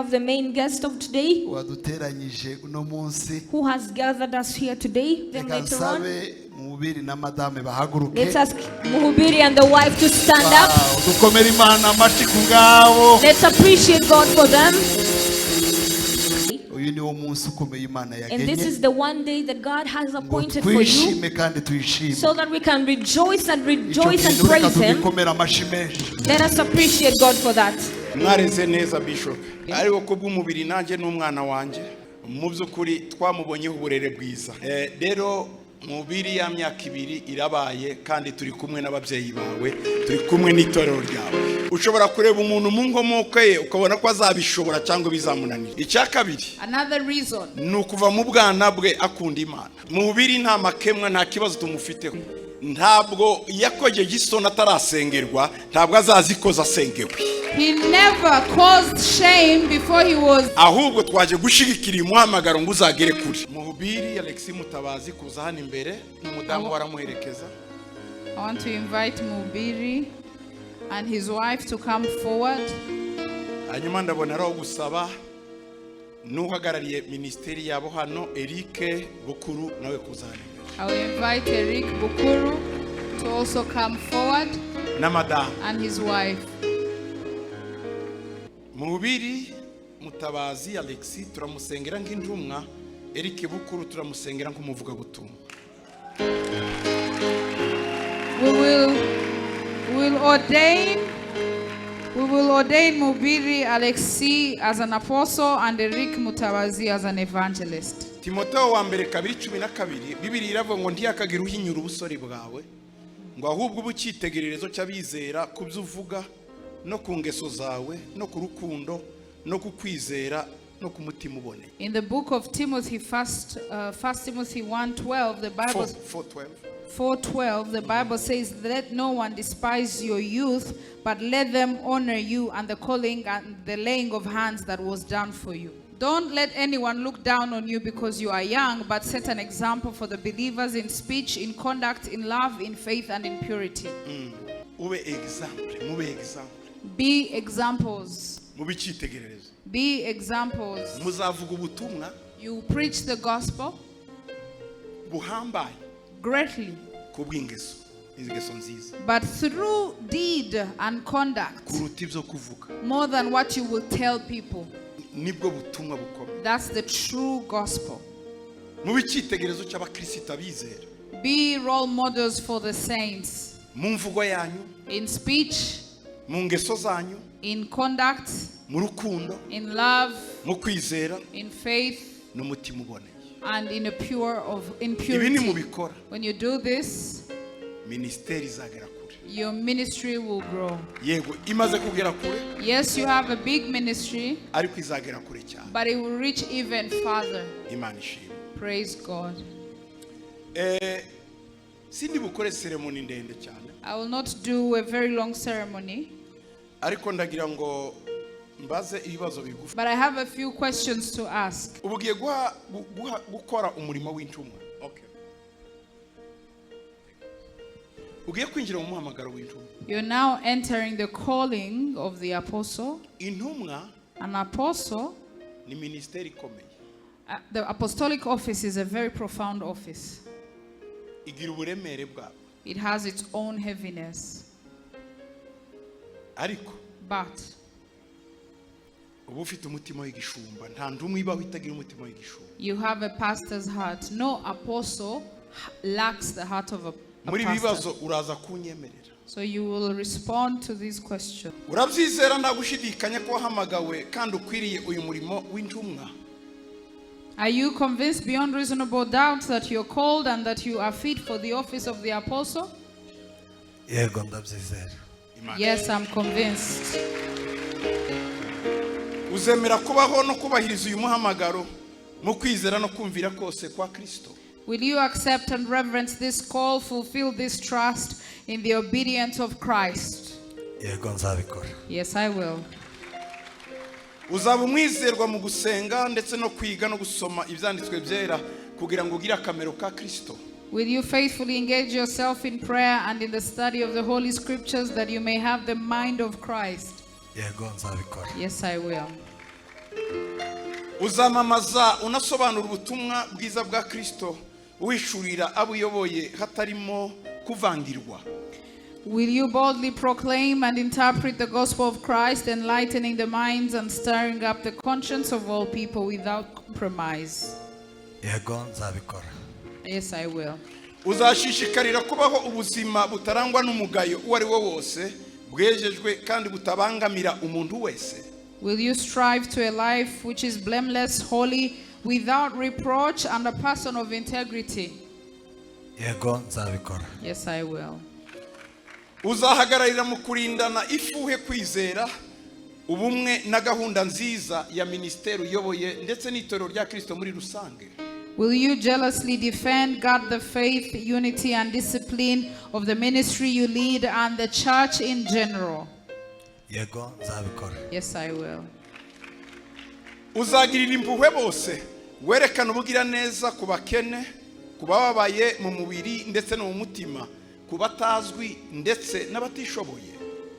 have the main guest of today waduteranyije uno munsi. Who has gathered us here today. Then Reka later on, nsabe Muhubiri na madame bahaguruke. Let's ask Muhubiri and the wife to stand up. Wow, dukomere Imana amashyi ku bwabo. Let's appreciate God for them. Uyu ni wo munsi ukomeye Imana And yagenye this is the one day that God has ngo appointed for you twishime kandi tuyishime. So that we can rejoice and Icyo rejoice and kintu reka praise Him. tugikomere amashyi menshi. Let us appreciate God for that. Mwareze neza, Bishop, ariko kubw'umubiri nanjye n'umwana wanjye mu by'ukuri twamubonyeho uburere bwiza. Rero mubiri ya myaka 2 irabaye kandi turi kumwe n'ababyeyi bawe, turi kumwe n'itorero ryawe. Ushobora kureba umuntu mu nkomoko ye ukabona ko azabishobora cyangwa bizamunanira. Icya kabiri Another reason ni ukuva mu bwana bwe akunda Imana. Mubiri nta makemwa, nta kibazo tumufiteho. Ntabwo yakojeje isoni atarasengerwa, ntabwo azazikoza asengewe. He never caused shame before he was Ahubwo twaje gushyigikira uyu muhamagaro ngo uzagere kure. Muhubiri Alexis Mutabazi kuza hano imbere n'umudamu waramuherekeza. I want to invite Mubiri and his wife to come forward. Hanyuma ndabona ari aho gusaba n'uhagarariye minisiteri yabo hano, Eric Bukuru, nawe kuza hano imbere. I will invite Eric Bukuru to also come forward Na madamu. And his wife. Mubiri Mutabazi Alexis turamusengera nk'intumwa, Eric Bukuru turamusengera nk'umuvugabutumwa. We will ordain Mubiri Alexi as an apostle and Eric Mutabazi as an evangelist. Timoteyo wa mbere 2:12, Bibiri iravuga ngo ntiyakagire uhinyura ubusore bwawe, ngo ahubwo ube icyitegererezo cy'abizera ku byo uvuga no ku ngeso zawe no ku rukundo no ku kwizera no ku mutima uboneye. In the book of Timothy, First Timothy 1:12, the Bible 4:12. 4:12, the Bible says, "Let no one despise your youth, but let them honor you and the calling and the laying of hands that was done for you. Don't let anyone look down on you because you are young, but set an example for the believers in speech, in conduct, in love, in faith, and in purity." Ube example, mube example. Be examples. Mube icyitegererezo. Be examples. Muzavuga ubutumwa You preach the gospel buhambaye greatly, ku bw'ingeso, ingeso nziza, but through deed and conduct, kuruta ibyo kuvuga. More than what you will tell people. Nibwo butumwa bukomeye. That's the true gospel. Mube icyitegererezo cy'abakristo abizera. Be role models for the saints Mu mvugo yanyu, in speech, mu ngeso zanyu, in conduct, mu rukundo, in love, mu kwizera in faith, n'umutima uboneye. And in a pure of in Ibi purity. nimubikora, When you do this, minisiteri izagera kure. Your ministry will grow. Yego imaze kugera kure, Yes, you have a big ministry, ariko izagera kure cyane. But it will reach even farther. Imana ishimwe. Praise God. Sindi bukore cérémonie ndende cyane, I will not do a very long ceremony, ariko ndagira ngo mbaze ibibazo bigufi. But I have a few questions to ask. Ubu ugiye gukora umurimo w'intumwa. Okay. Ugiye kwinjira mu muhamagaro w'intumwa. You're now entering the calling of the apostle. Intumwa An apostle, ni minisiteri ikomeye. The apostolic office is a very profound office. Igira uburemere bwabwo. It has its own heaviness. Ariko But uba ufite umutima w'igishumba. Nta ntumwa ibaho itagira umutima w'igishumba. You have a pastor's heart. No apostle lacks the heart of a Muri ibi pastor. bibazo uraza kunyemerera. So you will respond to these questions. Urabyizera nta gushidikanya ko wahamagawe kandi ukwiriye uyu murimo w'intumwa? Are you convinced beyond reasonable doubt that you're called and that you are fit for the office of the apostle? Yego, ndabyizera. Imana. Yes, I'm convinced. Uzemera kubaho no kubahiriza uyu muhamagaro mu kwizera no kumvira kose kwa Kristo? Will you accept and reverence this call, fulfill this trust in the obedience of Christ? Yego, nzabikora. Yes, I will. Uzaba umwizerwa mu gusenga ndetse no kwiga no gusoma ibyanditswe byera kugira ngo ugire akamero ka Kristo? Will you faithfully engage yourself in prayer and in the study of the Holy Scriptures that you may have the mind of Christ? Yego, nzabikora. Yes, I will. Uzamamaza unasobanura ubutumwa bwiza bwa Kristo, wishurira abo uyoboye hatarimo kuvangirwa? Will you boldly proclaim and interpret the gospel of Christ, enlightening the minds and stirring up the conscience of all people without compromise? Yego, nzabikora. Yes, I will. Uzashishikarira kubaho ubuzima butarangwa n'umugayo uwo ari wo wose, bwejejwe kandi butabangamira umuntu wese? Will you strive to a life which is blameless, holy, without reproach, and a person of integrity? Yego, nzabikora. Yes, I will. Uzahagararira mu kurindana ifuhe kwizera, ubumwe na gahunda nziza ya minisiteri uyoboye ndetse n'itorero rya Kirisito muri rusange? Will you jealously defend, guard the faith, unity, and discipline of the ministry you lead and the church in general? Yego, nzabikora. Yes, I will. Uzagirira impuhwe bose, werekana ubugiraneza ku bakene, ku bababaye mu mubiri ndetse no mu mutima, ku batazwi ndetse n'abatishoboye?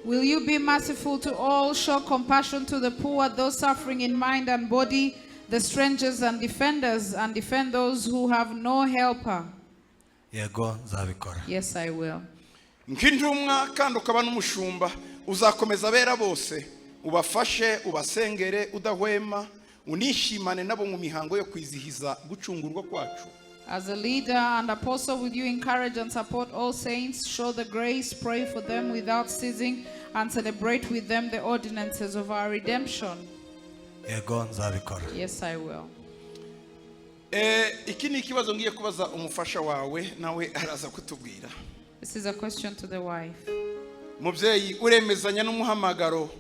Will you be merciful to all, show compassion to the poor, those suffering in mind and body, the strangers and defenders, and defend those who have no helper? Yego, nzabikora. Yes, I will. Nk'intumwa kandi ukaba n'umushumba, uzakomeza abera bose, ubafashe, ubasengere udahwema, unishimane nabo mu mihango yo kwizihiza gucungurwa kwacu? As a leader and apostle, will you encourage and support all saints, show the grace, pray for them without ceasing, and celebrate with them the ordinances of our redemption? Yego, nzabikora. Yes, I will. Iki ni ikibazo ngiye kubaza umufasha wawe, nawe araza kutubwira. This is a question to the wife. Mubyeyi, uremezanya n'umuhamagaro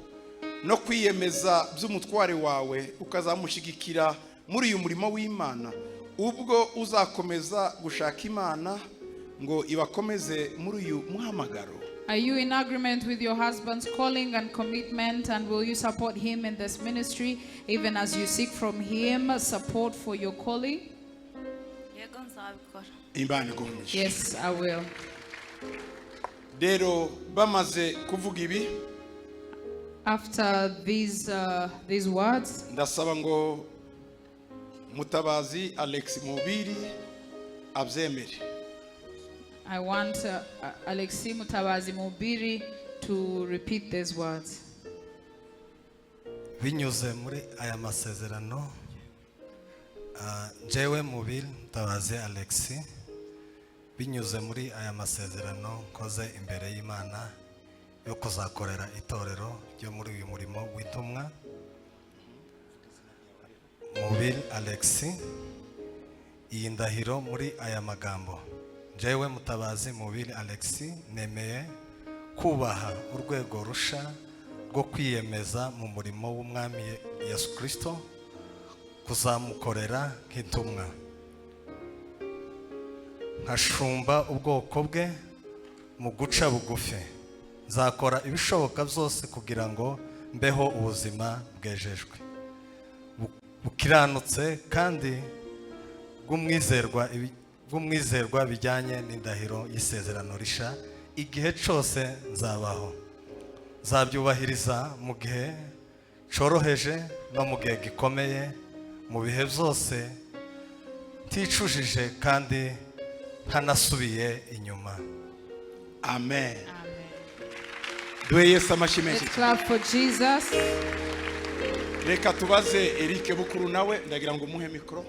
no kwiyemeza by'umutware wawe, ukazamushyigikira muri uyu murimo w'Imana, ubwo uzakomeza gushaka Imana ngo ibakomeze muri uyu muhamagaro? Are you in agreement with your husband's calling and commitment, and will you support him in this ministry, even as you seek from him support for your calling? Yego, nzabikora. Imana iguhe. Yes, I will. Rero bamaze kuvuga ibi, After these words, ndasaba ngo Mutabazi Alex Mubiri abyemere. I want Alexi Mutabazi Mubiri to repeat these words. Binyuze muri aya masezerano, njyewe Mubiri Mutabazi Alexi, binyuze muri aya masezerano nkoze imbere y'Imana yo kuzakorera itorero ryo muri uyu murimo w'intumwa, Mubiri Alexi, iyi ndahiro muri aya magambo: njyewe Mutabazi Mubiri Alexi, nemeye kubaha urwego rusha rwo kwiyemeza mu murimo w'Umwami Yesu Kirisito, kuzamukorera nk'intumwa, nkashumba ubwoko bwe mu guca bugufi. Nzakora ibishoboka byose kugira ngo mbeho ubuzima bwejejwe, bukiranutse kandi bw'umwizerwa bijyanye n'indahiro y'isezerano risha. Igihe cyose nzabaho, nzabyubahiriza mu gihe cyoroheje no mu gihe gikomeye, mu bihe byose, nticujije kandi ntanasubiye inyuma. Amen. Amen. Duhe Yesu amashyi menshi. Let's clap for Jesus. Reka tubaze Eric Bukuru nawe, ndagira ngo umuhe mikoro.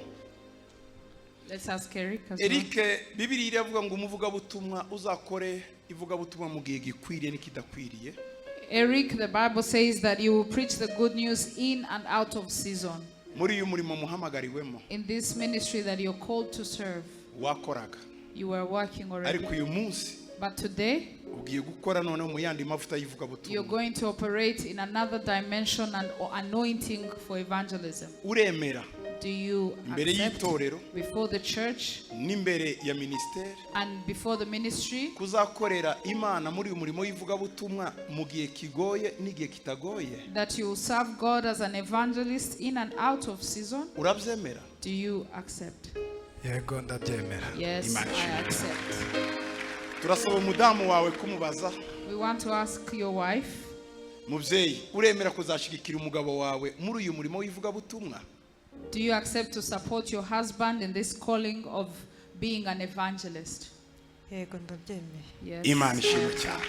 Let's ask Eric as well. Eric, Bibiliya iravuga ngo umuvugabutumwa uzakore ivugabutumwa mu gihe gikwiriye n'ikidakwiriye. Eric, the Bible says that you will preach the good news in and out of season. Muri uyu murimo muhamagariwemo, In this ministry that you're called to serve, wakoraga, you were working already. Ariko uyu munsi But today, ugiye gukora noneho mu yandi mavuta y'ivugabutumwa. You're going to operate in another dimension and anointing for evangelism. Uremera Do you imbere accept y'itorero before the church n'imbere ya minisiteri and before the ministry kuzakorera Imana muri uyu murimo w'ivugabutumwa mu gihe kigoye n'igihe kitagoye? That you will serve God as an evangelist in and out of season? Urabyemera? Do you accept? Yego, ndabyemera. Yes, Imana I ishimwe. Accept. Turasaba umudamu wawe kumubaza. We want to ask your wife. Mubyeyi, uremera kuzashyigikira umugabo wawe muri uyu murimo w'ivugabutumwa? Do you accept to support your husband in this calling of being an evangelist? Yego, ndabyemeye. Yes. Imana ishimwe cyane.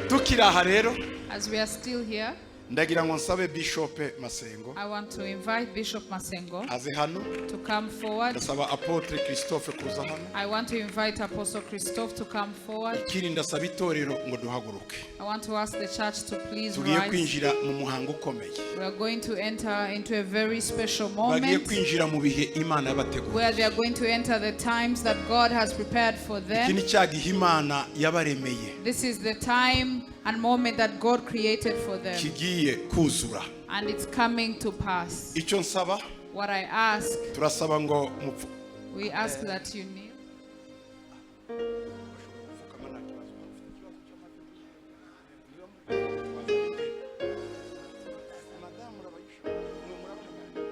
Tukiri aha rero, As we are still here, ndagira ngo nsabe Bishop Masengo I want to invite Bishop Masengo aze hano. To come forward. Ndasaba Apôtre Christophe kuza hano. I want to invite Apostle Christophe to come forward. Ikindi, ndasaba itorero ngo duhaguruke. I want to ask the church to please Tugiye rise. Kwinjira mu muhango ukomeye. We are going to enter into a very special Bagiye moment kwinjira mu bihe Imana yabateguriye. Where they are going to enter the times that God has prepared for Iki them. ni cya gihe Imana yabaremeye This is the time and moment that God created for them, kigiye kuzura. And it's coming to pass. Icyo nsaba, What I ask, turasaba ngo mupfu we ask that you kneel. Pfukama, nta kibazo. Madamu, urabayishoboye. Mwe murabahagarara.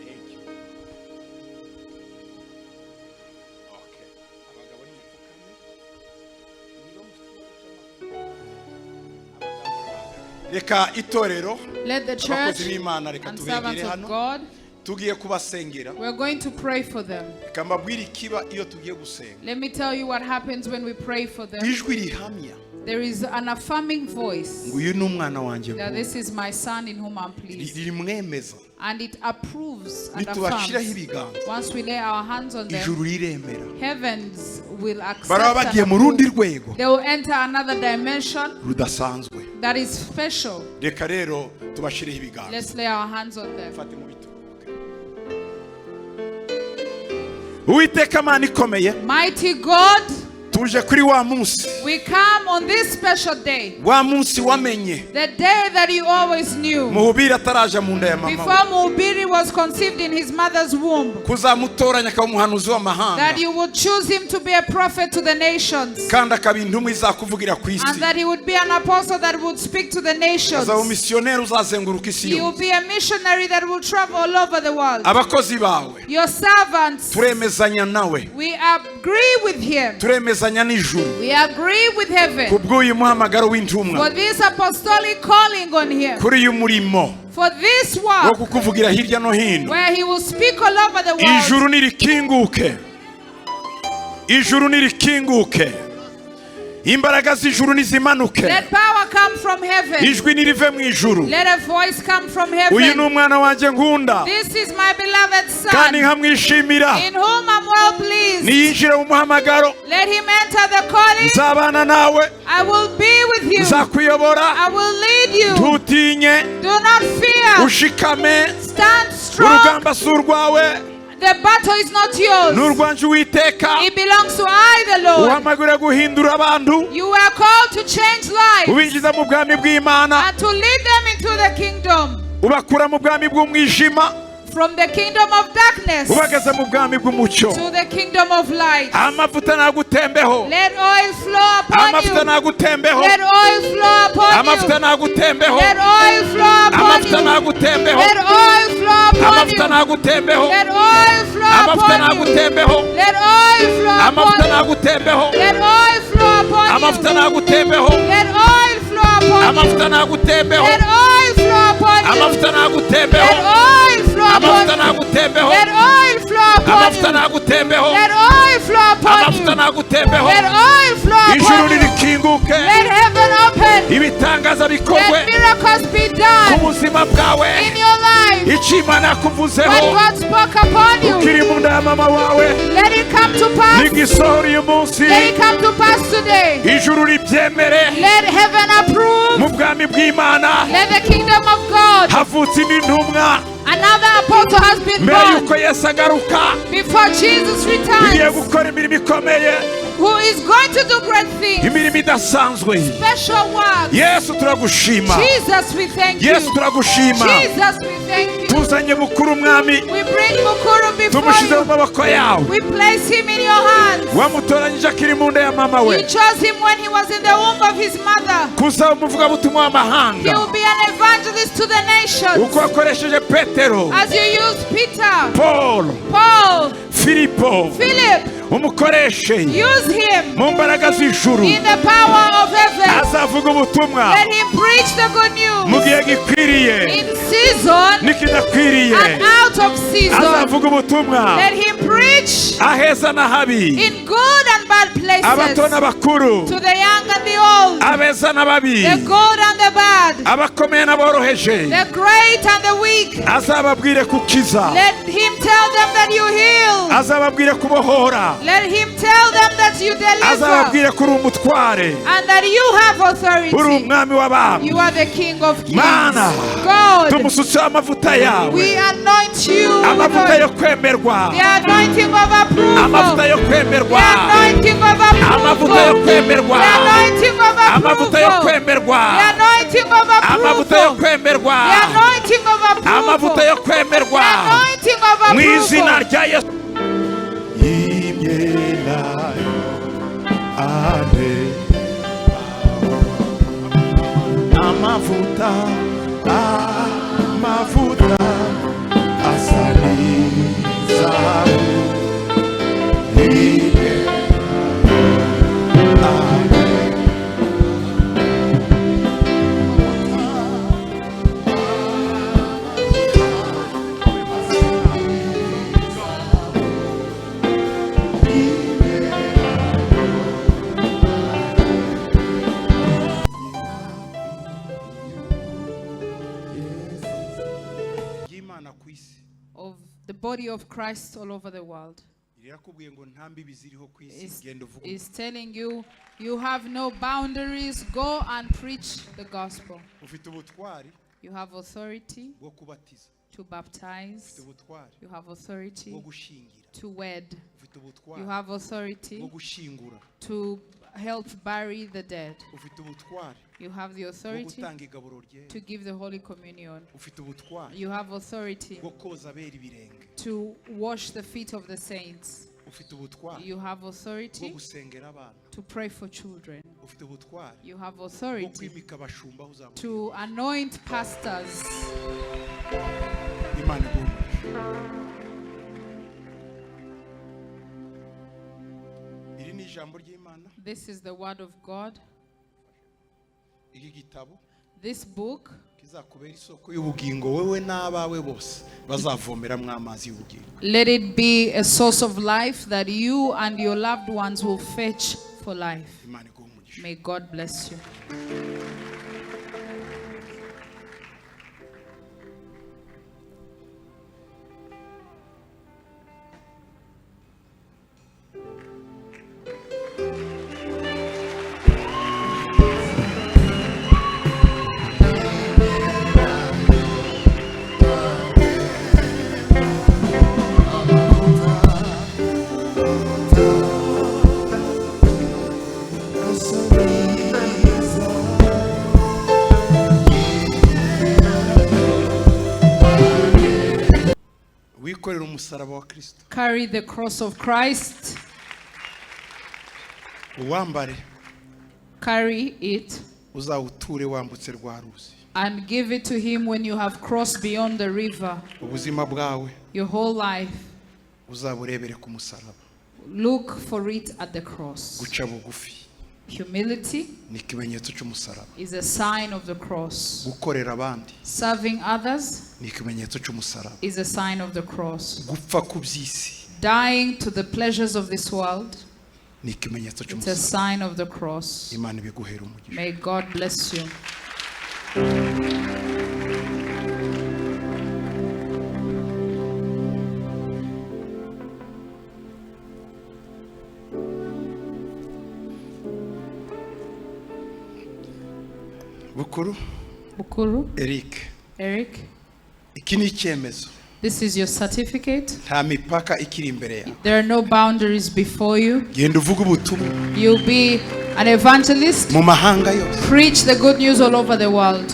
Thank you. Okay. Abagabo nimupfukame. Niba mufite ikibazo cy'amavi, abadamu murabahagarara. Reka itorero, Let the church abakozi b'Imana, reka and tubegere servants of hano. God, Tugiye kubasengera. we're going to pray for them. Reka mbabwire ikiba iyo tugiye gusenga. Let me tell you what happens when we pray for them. Ijwi rihamya There is an affirming voice ngo uyu ni umwana wanjye that nkunda. this is my son in whom I'm pleased. Rimwemeza. And it approves and Nitubashyiraho affirms. ibiganza, Once we lay our hands on them, ijuru riremera. Heavens will accept Baraba and bagiye mu rundi approve. rwego They will enter another dimension rudasanzwe. That is special. Reka rero tubashyireho ibiganza. Let's lay our hands on them. Fate mu bitugu. Uwiteka Mana ikomeye, Mighty God, tuje kuri wa munsi, we come on this special day, wa munsi wamenye the day that you always knew. Muhubiri ataraja mu nda ya mama we, Before Mubiri was conceived in his mother's womb, kuzamutoranya akaba umuhanuzi w'amahanga, that you would choose him to be a prophet to the nations, kandi akaba intumwa izakuvugira ku isi, and that he would be an apostle that would speak to the nations. azaba umisiyoneri uzazenguruka isi He will yose. be a missionary that will travel all over the world. Abakozi bawe, Your servants, turemezanya nawe, we agree with him. Turemezanya n'ijuru We agree with heaven kubw'uyu muhamagaro w'intumwa, for this apostolic calling on him, kuri uyu murimo for this wo work kukuvugira hirya no hino. Where he will speak all over the world. Ijuru nirikinguke, ijuru nirikinguke, imbaraga z'ijuru nizimanuke. Let power come from heaven. Ijwi nirive mu ijuru. Let a voice come from Uyu ni heaven. Umwana wanjye nkunda This is my beloved kandi son, nkamwishimira. In whom I'm well pleased. Niyinjire mu muhamagaro, Let him enter the calling. Nzabana nawe, I will be with you. Nzakuyobora. I will lead you. Ntutinye, Do not fear. Ushikame. Stand strong. Urugamba si urwawe, The battle is not yours. Ni urwanje Uwiteka. It belongs to I, the Lord. Uhamagara guhindura abantu, You were called to change lives ubinjiza mu bwami bw'Imana, and to lead them into the kingdom. Ubakura mu bwami bw'umwijima, From the kingdom of darkness ubageza mu bwami bw'umucyo. To the kingdom of light. Amavuta nagutembeho. Let oil flow upon Amavuta you. nagutembeho. Let oil flow upon Amavuta you. nagutembeho. Let oil flow upon Amavuta you. nagutembeho. Let oil flow upon Amavuta you. nagutembeho. Let oil flow Amavuta upon you. nagutembeho. Let oil flow Amavuta upon you. nagutembeho. Let oil flow upon Amavuta you. nagutembeho. Let oil flow upon Amavuta you. nagutembeho. Let oil flow upon you. Amavuta nagutembeho. Let oil flow upon Amavuta you. nagutembeho. Let oil flow upon Amavuta you. nagutembeho. Let oil flow upon Amavuta you. nagutembeho. Let oil flow Ijuru upon you. nirikinguke. Let heaven open. Ibitangaza bikorwe Let miracles be ku done buzima bwawe. In your life. Icyo Imana yakuvuzeho What God spoke upon you, ukiri mu nda ya mama wawe, let it come to pass. nigisohora uyu munsi. Let it come to pass today. Ijuru ribyemere. Let heaven approve. Mu bwami bw'Imana Let the kingdom of God. Havutse indi ntumwa. Another apostle has been Mbere born y'uko Yesu agaruka, before Jesus igiye returns, gukora imirimo ikomeye, who is going to do great things, imirimo idasanzwe. Special works. Yesu, turagushima. Jesus, we thank Yesu, you. turagushima. Jesus, we thank you. Tuzanye Bukuru, Mwami, We bring Mukuru before tumushyize mu you. maboko yawe. We place him in your hands. Wamutoranyije akiri mu nda ya mama we You chose him when he was in the womb of his mother. kuzaba umuvugabutumwa He w'amahanga, will be an evangelist to the nations. Uko wakoresheje Petero, As you used Peter, Paul, Paul, Filipo, Philip, Umukoreshe Use him mu mbaraga z'ijuru. in the power of heaven. Azavuga ubutumwa Let him preach the good mu news gihe gikwiriye in season n'ikidakwiriye. and out of season. Azavuga ubutumwa Let him preach aheza n'ahabi, in good and bad abato places, n'abakuru, to the young and the old, abeza n'ababi, the good and the bad, abakomeye n'aboroheje. the great and the weak. Azababwire kukiza, Let him tell them that you heal. azababwire kubohora, Let him tell them that you deliver azababwire ko uri umutware, and that you have uri authority. umwami w'abami. You are the King of kings. Mana, God, tumusutseho amavuta yawe, we anoint you with amavuta oil. yo kwemerwa, The anointing of approval. amavuta yo The kwemerwa, anointing of amavuta yo approval. kwemerwa, The anointing of amavuta yo approval. kwemerwa, The anointing of amavuta yo approval. kwemerwa, The anointing of amavuta approval. yo kwemerwa, The anointing of mu izina approval. rya Yesu. Imyelayo ane amavuta, amavuta asa n'izahabu. Imyelayo ane y'Imana ku isi Of the body of Christ all over the world. Irakubwiye ngo nta mbibi ziriho ku isi, Is, genda uvuge. is telling you, you have no boundaries. Go and preach the gospel. Ufite ubutwari You have authority bwo kubatiza, to ufite baptize. ubutwari You have bwo authority gushingira, to wed. ufite You ubutwari have bwo authority gushyingura, to help bury the dead. Ufite ubutwari You have the bwo authority gutanga igaburo ryera, to give the Holy Communion. Ufite ubutwari You have authority bwo koza abera ibirenge, to wash the feet of the saints. Ufite ubutwari You have bwo authority gusengera abana, to pray for children. Ufite ubutwari You have bwo authority kwimika abashumba aho uzaba. to anoint pastors. Imana iguhe umugisha. Iri ni ijambo ry'Imana. This is the word of God. Iki gitabo This book kizakubera isoko y'ubugingo, wowe n'abawe bose bazavomeramo amazi y'ubugingo., let it be a source of life that you and your loved ones will fetch for life. Imana iguhe umugisha. May God bless you. Wikorere umusaraba wa Kristo, Carry the cross of Christ, uwambare, carry it, uzawuture wambutse rwa ruzi. And give it to Him when you have crossed beyond the river. Ubuzima bwawe Your whole life, uzaburebere ku musaraba. Look for it at the cross. Guca bugufi Humility ni ikimenyetso cy'umusaraba. Is a sign of the cross. Gukorera abandi Serving others ni ikimenyetso cy'umusaraba. Is a sign of the cross. Gupfa ku by'isi Dying to the pleasures of this world, ni ikimenyetso it's a cy'umusaraba. Sign of the cross. Imana ibiguhera umugisha. May God bless you. Bukuru Bukuru, Eric, Eric, iki ni icyemezo. This is your certificate. Nta mipaka ikiri imbere yawe. There are no boundaries before you. Genda uvuge ubutumwa You'll be an evangelist. mu mahanga yose. Preach the good news all over the world.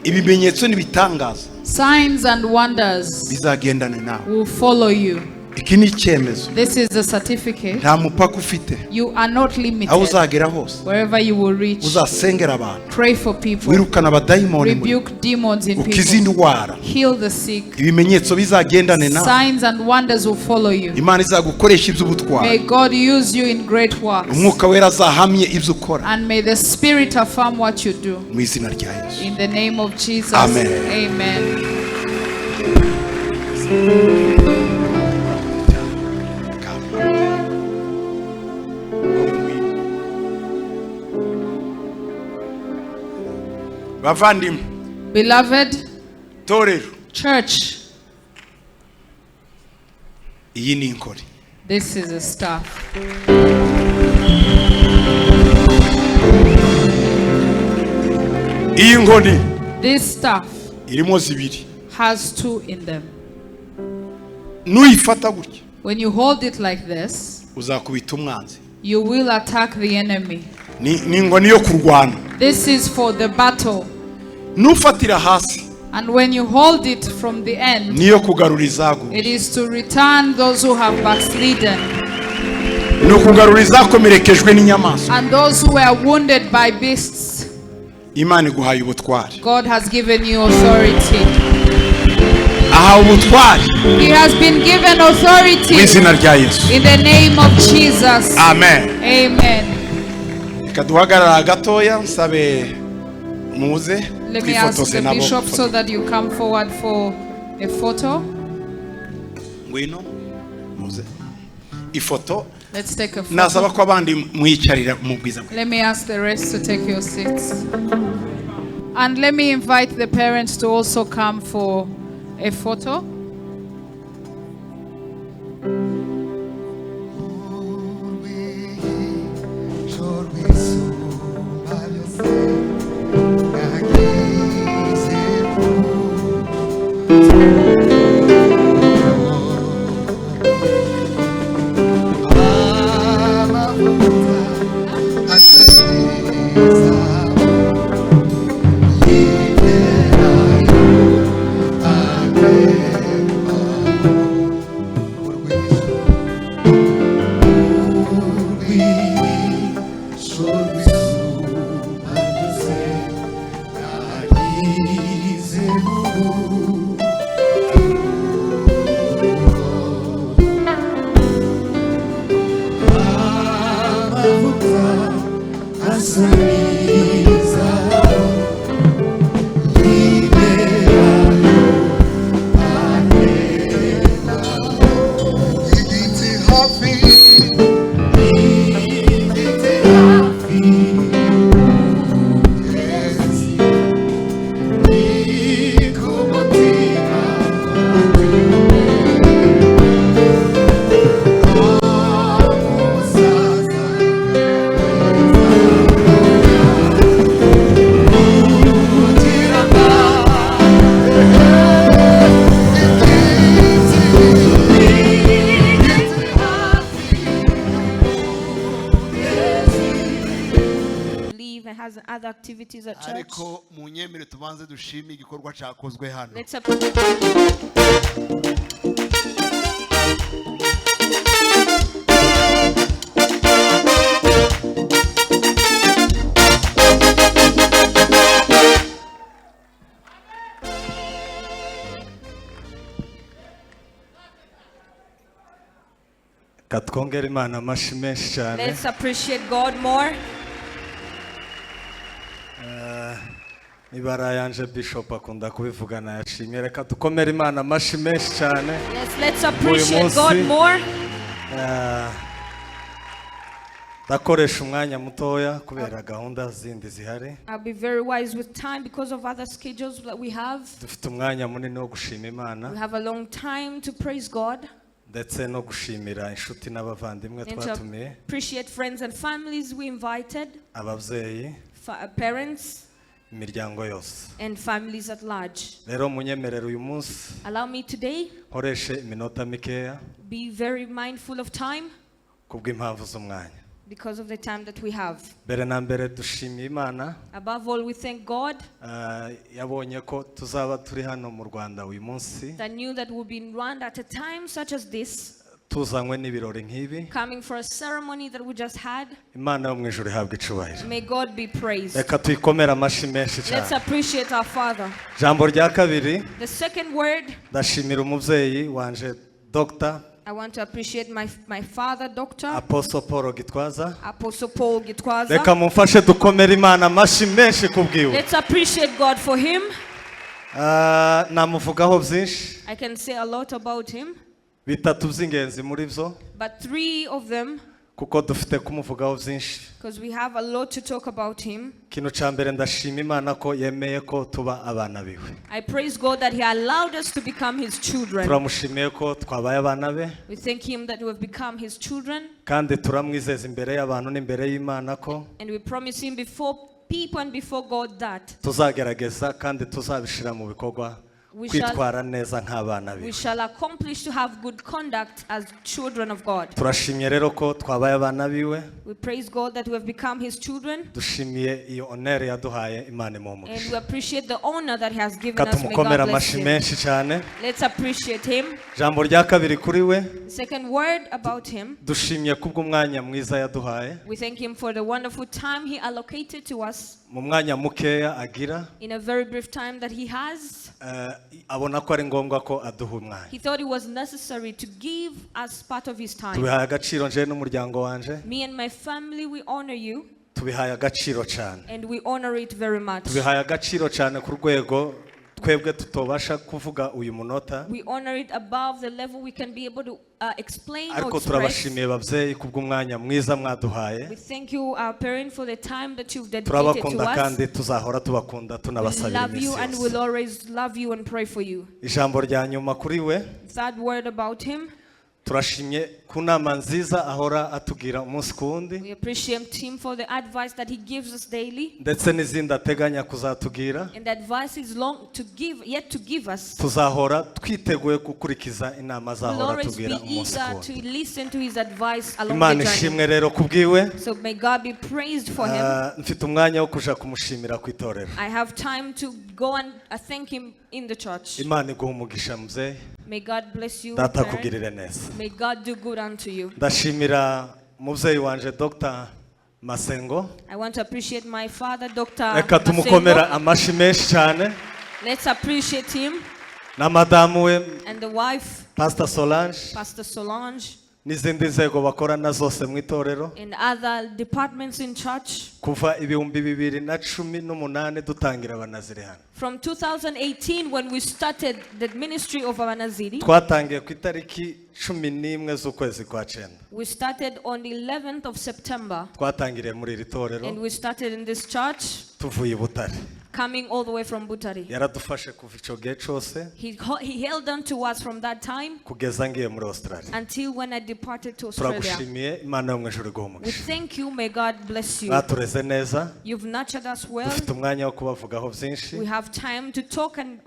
Ibimenyetso n'ibitangaza Signs and wonders bizagendane nawe. Will follow you. Iki ni icyemezo. This is a certificate. Nta mupaka ufite. You are not Aho limited. uzagera hose, Wherever you will reach, uzasengera abantu, pray for people, wirukana abadayimoni muri rebuke demons in ukize people, indwara, heal the sick. Ibimenyetso bizagendane nawe. Signs and wonders will follow you. Imana izagukoresha May iby'ubutwari. God use you in great works. Umwuka wera azahamye ibyo ukora. And may the Spirit affirm what you do. Mu izina rya Yesu. In the name of Jesus. Amen. Amen. Bavandimwe, Beloved torero, church, iyi ni inkoni. This is a staff. Iyi nkoni This staff irimo zibiri. Has two in them. Nuyifata gutya, When you hold it like this, uzakubita umwanzi. You will attack the enemy. Ni ni inkoni yo kurwana. This is for the battle. Nufatira hasi, And when you hold it from the end, niyo kugarura izaguye. It is to return those who have backslidden Ni ukugarura izakomerekejwe n'inyamaswa. And those who were wounded by beasts. Imana iguhaye ubutware. God has given you authority. Ahawe ubutware He has been given mu authority izina rya Yesu. In the name of Jesus. Amen. Amen. Reka duhagarara gatoya, nsabe muze Let me ask twifotoze the nabo. Bishop so that you come forward for a photo. Ngwino muze ifoto. Let's take a photo. Nasaba ko abandi mwicarira mu bwiza bwe. Let me ask the rest to take your seats. And let me invite the parents to also come for a photo. Leave and has other activities at church. Ariko munyemere tubanze dushime igikorwa cyakozwe hano. Let's Reka twongere Imana amashyi menshi cyane. Let's appreciate God more. Ibara yanje Bishop akunda kubivugana yashimye. Reka dukomere Imana amashyi menshi cyane. Yes, let's appreciate God Munsi. More. Ndakoresha umwanya mutoya kubera gahunda zindi zihari. I'll be very wise with time because of other schedules that we have. Dufite umwanya munini wo gushima Imana We have a long time to praise God ndetse no gushimira inshuti n'abavandimwe and to twatumiye, appreciate friends and families we invited, ababyeyi, parents, imiryango yose. And families at large. Rero munyemerere uyu munsi Allow me today nkoreshe iminota mikeya be very mindful of time kubw'impamvu z'umwanya. Because of the time that we have. Mbere na mbere dushimiye Imana Above all, we thank God yabonye ko tuzaba turi hano mu Rwanda uyu munsi that knew that we'll be in Rwanda at a time such as this. Tuzanywe n'ibirori nk'ibi. Coming for a ceremony that we just had. Imana yo mu ijuru ihabwa icubahiro. May God be praised. Reka tuyikomere amashyi menshi Let's cyane. Appreciate our Father. Ijambo rya kabiri, The second word, ndashimira umubyeyi wanje Dr. I want to appreciate my father, Doctor Apostle Paul Gitwaza. Apostle Paul Gitwaza. Reka mumfashe dukomere Imana amashyi menshi kubwiwe. Let's appreciate God for him. Ah, namuvugaho byinshi. I can say a lot about him, Bitatu by'ingenzi muri byo, but three of them, kuko dufite kumuvugaho byinshi. Because we have a lot to talk about him. Ikintu cya mbere, ndashima Imana ko yemeye ko tuba abana biwe. I praise God that he allowed us to become his children. Turamushimiye ko twabaye abana be. We thank him that we have become his children, Kandi turamwizeza imbere y'abantu n'imbere y'Imana ko and we promise him before people and before God that tuzagerageza kandi tuzabishyira mu bikorwa kwitwara neza nk'abana we biwe. Shall accomplish to have good conduct as children of God. Turashimye rero ko twabaye abana biwe. We praise God that we have become his children, Dushimiye iyo honneur yaduhaye. Imana imuhe and umugisha. we appreciate the honor that he has given Reka us. May tumukomere God bless amashyi him. menshi cyane. Let's appreciate him. Ijambo rya kabiri kuri we, The second word about him, dushimye kubw'umwanya mwiza yaduhaye. We thank him for the wonderful time he allocated to us Mu mwanya mukeya agira, in a very brief time that he has. Eh, abona ko ari ngombwa ko aduha umwanya. He thought it was necessary to give us part of his time. Tubihaye agaciro nje n'umuryango wanje. Me and my family, we honor you Tubihaye agaciro cyane. And we honor it very much. Tubihaye agaciro cyane ku rwego twebwe tutobasha kuvuga uyu munota. We honor it above the level we can be able to explain or Ariko express. turabashimiye babyeyi kubw'umwanya mwiza mwaduhaye. We thank you, our parent, for the time that you've dedicated to Turabakunda us. kandi tuzahora tubakunda We tunabasabira love you iminsi and yose. will always love you and pray for you. Ijambo rya nyuma kuri we, Third word about him, turashimye ku nama nziza ahora atubwira umunsi ku wundi, we appreciate him for the advice that he gives us daily. Ndetse n'izindi ateganya kuzatubwira. And the advice is long to give, yet to give us. Tuzahora twiteguye gukurikiza inama We'll azahora always be atubwira umunsi ku eager wundi. To listen to his advice along Imana the journey. ishimwe rero kubwiwe. So may God be praised for him. Ah, mfite umwanya wo kuja kumushimira ku itorero. I have time to go and thank him in the church. Imana iguha umugisha muzehe. May God bless you, Data parent. akugirire neza. May God do good unto you. Ndashimira umubyeyi wanje Dr Masengo. I want to appreciate my father, Dr. Reka tumukomera Masengo. amashyi menshi cyane. Let's appreciate him Na madamu we and the wife, Pastor Solange, Pastor Solange, n'izindi nzego bakorana zose mu itorero. And other departments in church. Kuva 2018 dutangira Abanaziri hano, From 2018, when we started the ministry of Abanaziri, twatangiye ku itariki 11 z'ukwezi kwa cyenda. We started on the 11th of September, Twatangiriye muri iri torero and we started in this church, tuvuye i Butare. Coming all the way from Butare. Yaradufashe kuva icyo gihe cyose He held on to us from that time kugeza ngiye muri Australia. Until when I departed to Australia. Turagushimiye, Imana yo mu ijuru iguhe We umugisha. Thank you. May God bless you. Mwatureze neza. You've nurtured us well. Dufite umwanya wo kubavugaho byinshi, We have time to talk and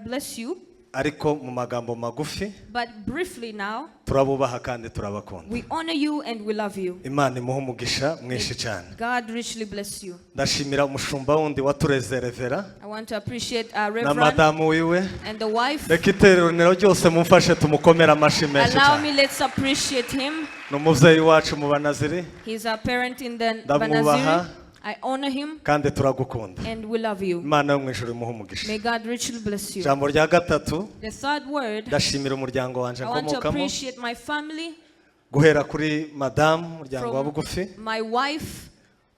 bless you. Ariko mu magambo magufi, But briefly now, turabubaha kandi turabakunda. We honor you and we love you. Imana imuhe umugisha mwinshi cyane. God richly bless you. Ndashimira umushumba wundi watureze, Reverend, I want to appreciate our na Reverend madamu wiwe. And the wife. Reka iteraniro ryose mumfashe tumukomere amashyi menshi Allow cyane. Me, let's appreciate him. Ni umubyeyi wacu mu Banaziri. He's our parent in the Ndamwubaha. Banaziri. I honor him Kandi turagukunda. And we love you. Imana yo mu ijuru imuhe umugisha. May God richly bless you. Ijambo rya gatatu, The third word, ndashimira umuryango wanje I want to nkomokamo, appreciate my family, guhera kuri madamu, umuryango wa from bugufi. My wife.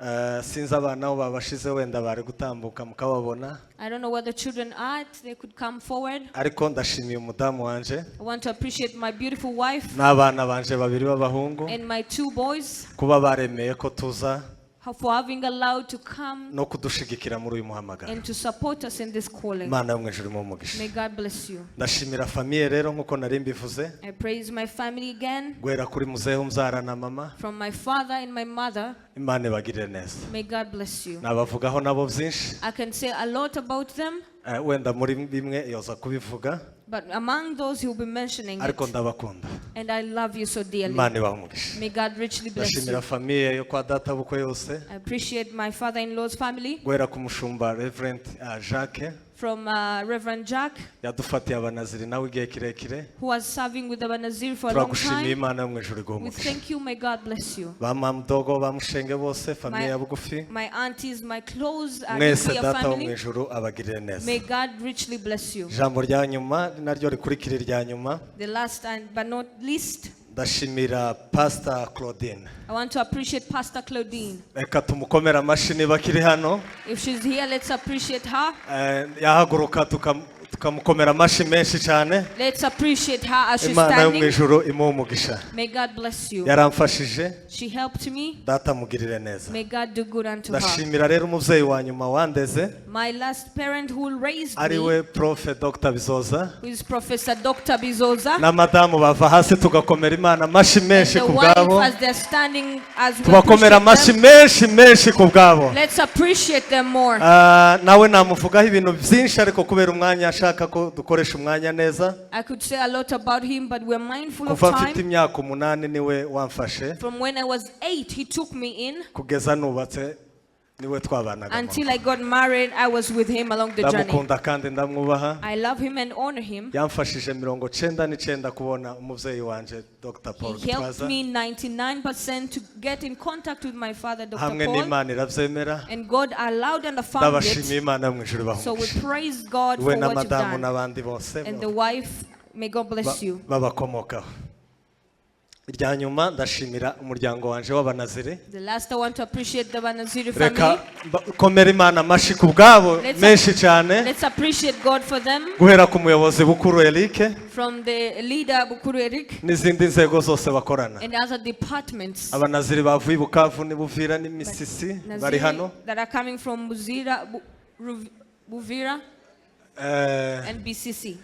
Eh, sinzi abana aho babashize, wenda bari gutambuka mukababona. I don't know where the children are. They could come forward. Ariko ndashimiye umudamu wanje I want to appreciate my beautiful wife n'abana banje babiri b'abahungu and my two boys kuba baremeye ko tuza for having allowed to come no kudushigikira muri uyu muhamagaro. And to support us in this calling. Imana yo mu ijuru imuhe umugisha. May God bless you. Ndashimira famille rero nk'uko nari mbivuze, I praise my family again, guhera kuri muzehe umbyara na mama. From my father and my mother. Imana ibagirire neza. May God bless you. Nabavugaho nabo byinshi. I can say a lot about them, Eh, wenda muri bimwe yoza kubivuga, but among those he'll be mentioning ariko it. Ndabakunda. And I love you so dearly. Imana ibahe umugisha. May God richly bless Ndashimira you. Famille yo kwa data bukwe yose, I appreciate my father-in-law's family, guhera ku mushumba Reverend Jacques, From Reverend Jack, yadufatiye abanaziri nawe igihe kirekire. Who was serving with the Banaziri for a long Turagushimiye, time. Imana yo mu ijuru iguhe We umugisha. thank you. May God bless you. Ba mamudogo, ba mushenge bose, famille ya bugufi, My aunties, my close mwese, nuclear Data wo mu family, ijuru abagirire neza. may God richly bless you. Ijambo rya nyuma naryo rikurikira irya nyuma, The last and but not least, ndashimira Pastor Claudine. I want to appreciate Pastor Claudine. Reka tumukomere amashyi niba akiri hano. If she's here, let's appreciate her. Eh, yahaguruka tukamukomera amashyi menshi cyane. Let's appreciate her as she's Imana yo mu standing. ijuru imuhe umugisha. May God bless you. Yaramfashije. She helped me. Data mugirire neza. May God do good unto her. Ndashimira rero umubyeyi wa nyuma wandeze, My last parent who raised ari me, we Prof Dr Bizoza, who is Professor Dr. Bizoza, na madamu bava hasi, tugakomera Imana amashyi and menshi the ku wife bwabo. as they're standing as we Tubakomera appreciate amashyi them. menshi menshi ku bwabo. Let's appreciate them more. Ah, nawe namuvugaho ibintu byinshi, ariko kubera umwanya ashaka ko dukoresha umwanya neza. I could say a lot about him, but we're mindful of Kuva mfite time. imyaka 8 niwe wamfashe, From when I was 8, he took me in. kugeza nubatse niwe twabanaga. Until I got married, I was with him along the journey. Ndamukunda kandi ndamwubaha. I love him and honor him. Yamfashije 99 kubona umubyeyi wanje Dr Paul He helped Gitwaza, me 99% to get in contact with my father, Dr. hamwe Paul. n'Imana irabyemera. And God allowed and affirmed Ndabashimiye, it. Imana yo mu ijuru ibahe So we umugisha. praise God We for na what you've madamu done. n'abandi bose And the wife, may God bless you. babakomokaho. Irya nyuma, ndashimira umuryango wanje w'abanaziri. The last, I want to appreciate the Banaziri Reka family. komera Imana amashyi ku bwabo menshi cyane, Let's appreciate God for them. guhera ku muyobozi Bukuru Eric From the leader, Bukuru Eric, n'izindi nzego zose bakorana. And other departments. Abanaziri bavuye i Bukavu n'Ibuvira n'Imisisi bari Naziri hano. that are coming from Muzira, Buvira, Eh, and BCC.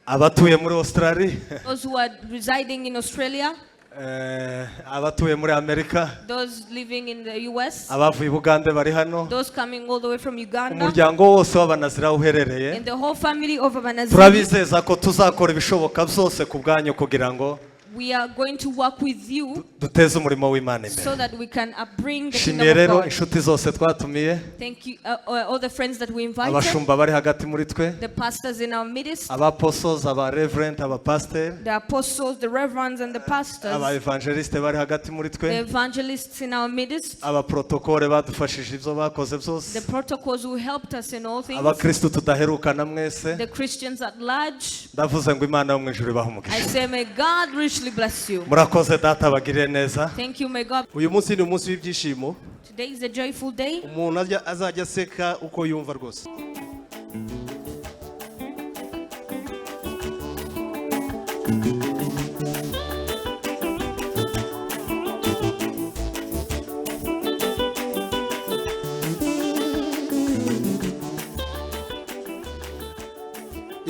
abatuye muri Australia, Those who are residing in Australia, eh, abatuye muri Amerika, those living in the US, abavuye i Bugande bari hano, those coming all the way from Uganda, umuryango wose w'abanaziri aho uherereye, and the whole family of Abanaziri. turabizeza ko tuzakora ibishoboka byose ku bwanyu kugira ngo We are going to work with you duteze umurimo w'Imana imbere. So that we can bring the kingdom Nshimiye of rero God. inshuti zose twatumiye, Thank you, all the friends that we invited, abashumba bari hagati muri twe, the pastors in our midst, abaposos, aba reverend, abapasiteri, the apostles, the reverends, and the pastors, aba evangeliste bari hagati muri the twe, evangelists in our midst, abaprotokole badufashije ibyo bakoze byose, the protocols who helped us in all things, abakristu tudaherukana mwese, the Christians at large. ndavuze ngo Imana yo mu ijuru ibahe I umugisha. say, may God richly bless you. Murakoze, Data bagirire neza. Thank you, may God. Uyu munsi ni umunsi w'ibyishimo. Today is a joyful day. Umuntu azajya aseka uko yumva rwose.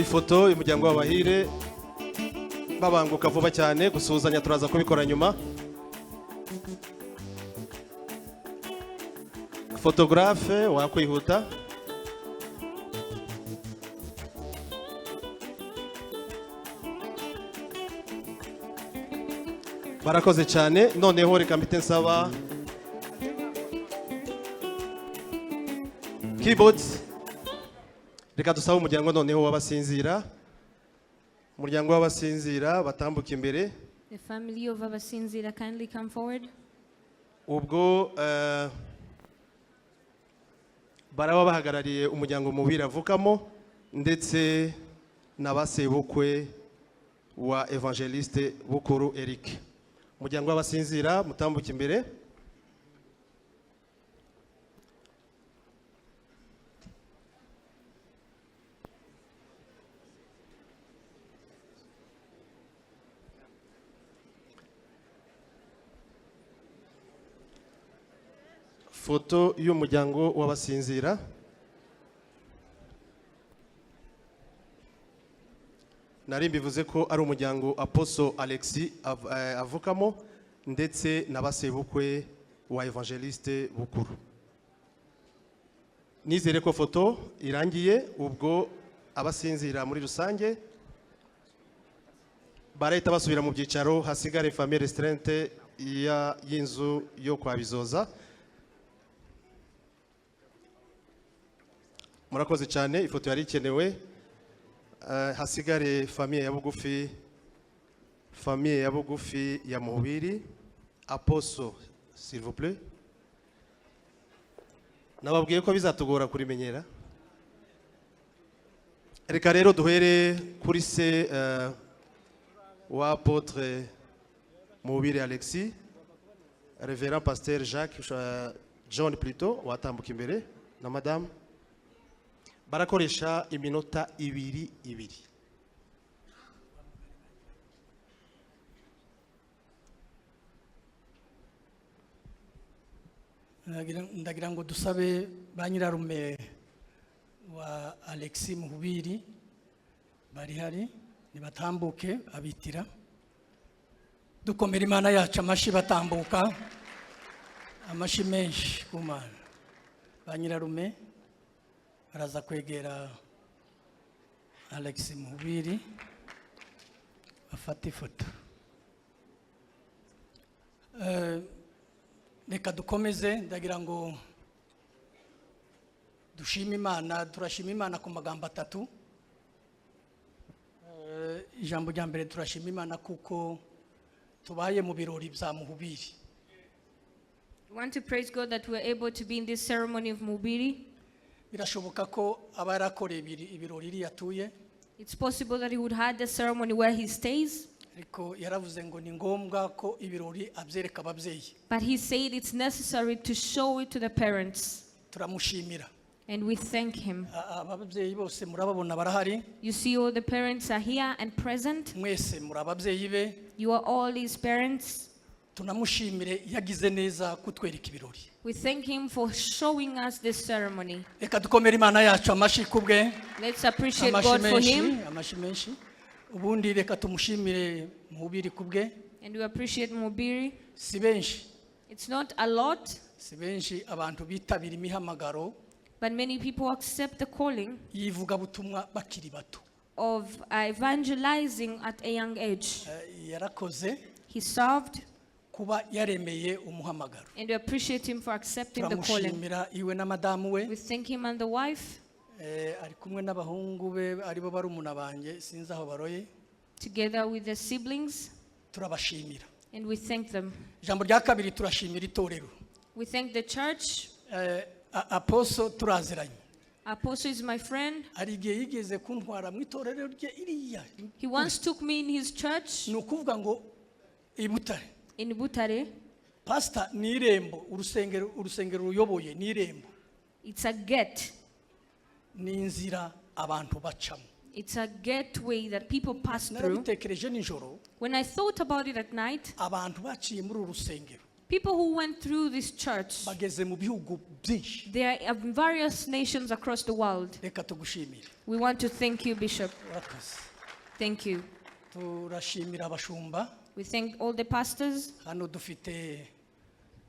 Ifoto y'umuryango w'abahire babanguka vuba cyane, gusuhuzanya turaza kubikora nyuma. Photographe wakwihuta. Barakoze cyane. Noneho reka mpite nsaba keyboard. Reka dusabe umuryango noneho w'abasinzira, umuryango w'abasinzira batambuka imbere. The family of Abasinzira, kindly come forward. Ubwo baraba bahagarariye umuryango mubiri avukamo ndetse na basebukwe wa Evangeliste Bukuru Eric. Umuryango w'abasinzira mutambuka imbere. Foto y'umuryango w'abasinzira. Nari mbivuze ko ari umuryango Apostle Alexis avukamo ndetse na basebukwe wa Evangeliste Bukuru. Nizere ko foto irangiye, ubwo abasinzira muri rusange barahita basubira mu byicaro, hasigare famille restreinte y'inzu yo kwa Bizoza. Murakoze cyane, ifoto yari ikenewe. Hasigare famille ya bugufi, famille ya bugufi ya Muhubiri. Apostle, s'il vous plaît. Nababwiye ko bizatugora kurimenyera. Reka rero duhere kuri se wa apôtre Muhubiri Alexis, Révérend Pasteur Jacques, John plutôt, watambuka imbere na madame. Barakoresha iminota ibiri ibiri. Ndagira ngo dusabe ba nyirarume wa Alexis Muhubiri bari hari nibatambuke abitira, dukomera Imana yacu amashyi batambuka, amashyi menshi ku Mana. Ba nyirarume baraza kwegera Alexis Muhubiri bafate ifoto. Reka dukomeze. Ndagira ngo dushime Imana. Turashima Imana ku magambo atatu. Ijambo rya mbere, turashima Imana kuko tubaye mu birori bya Muhubiri. We want to praise God that we're able to be in this ceremony of Muhubiri. Birashoboka ko aba yarakoreye ibirori iriya atuye. It's possible that he would have the ceremony where he stays. Ariko yaravuze ngo ni ngombwa ko ibirori abyereka ababyeyi. But he said it's necessary to show it to the parents. Turamushimira. And we thank him. Ababyeyi bose murababona barahari. You see, all the parents are here and present. Mwese muri ababyeyi be. You are all his parents. Tunamushimire, yagize neza kutwereka ibirori. We thank him for showing us this ceremony. Reka dukomere Imana yacu amashyi kubwe. Let's appreciate Amashyi God for menshi, him. amashyi menshi. Ubundi reka tumushimire Muhubiri kubwe. And we appreciate Muhubiri. Si benshi. It's not a lot. Si benshi abantu bitabira imihamagaro But many people accept the calling y'ivugabutumwa bakiri bato. of evangelizing at a young age. Yarakoze He served. kuba yaremeye umuhamagaro. And we appreciate him for accepting the calling. Turamushimira iwe na madamu we. We thank him and the wife. Ari kumwe n'abahungu be aribo barumuna banjye, sinzi aho baroye. Together with the siblings. Turabashimira. And we thank them. Ijambo rya kabiri, turashimira itorero. We thank the church. Apostle turaziranye. Apostle is my friend. Hari igihe yigeze kuntwara mu itorero rye iriya. He once took me in his church. Ni ukuvuga ngo i Butare. In Butare. Pastor ni irembo, urusengero ruyoboye ni irembo. It's a gate. Ni inzira abantu bacamo. It's a gateway that people pass through. Narabitekereje nijoro. When I thought about it at night, abantu baciye muri uru rusengero people who went through this church, bageze mu bihugu byinshi. they are in various nations across the world. Reka tugushimire. We want to thank you, Bishop. Urakoze. Thank you. Turashimira abashumba. We thank all the pastors. Hano dufite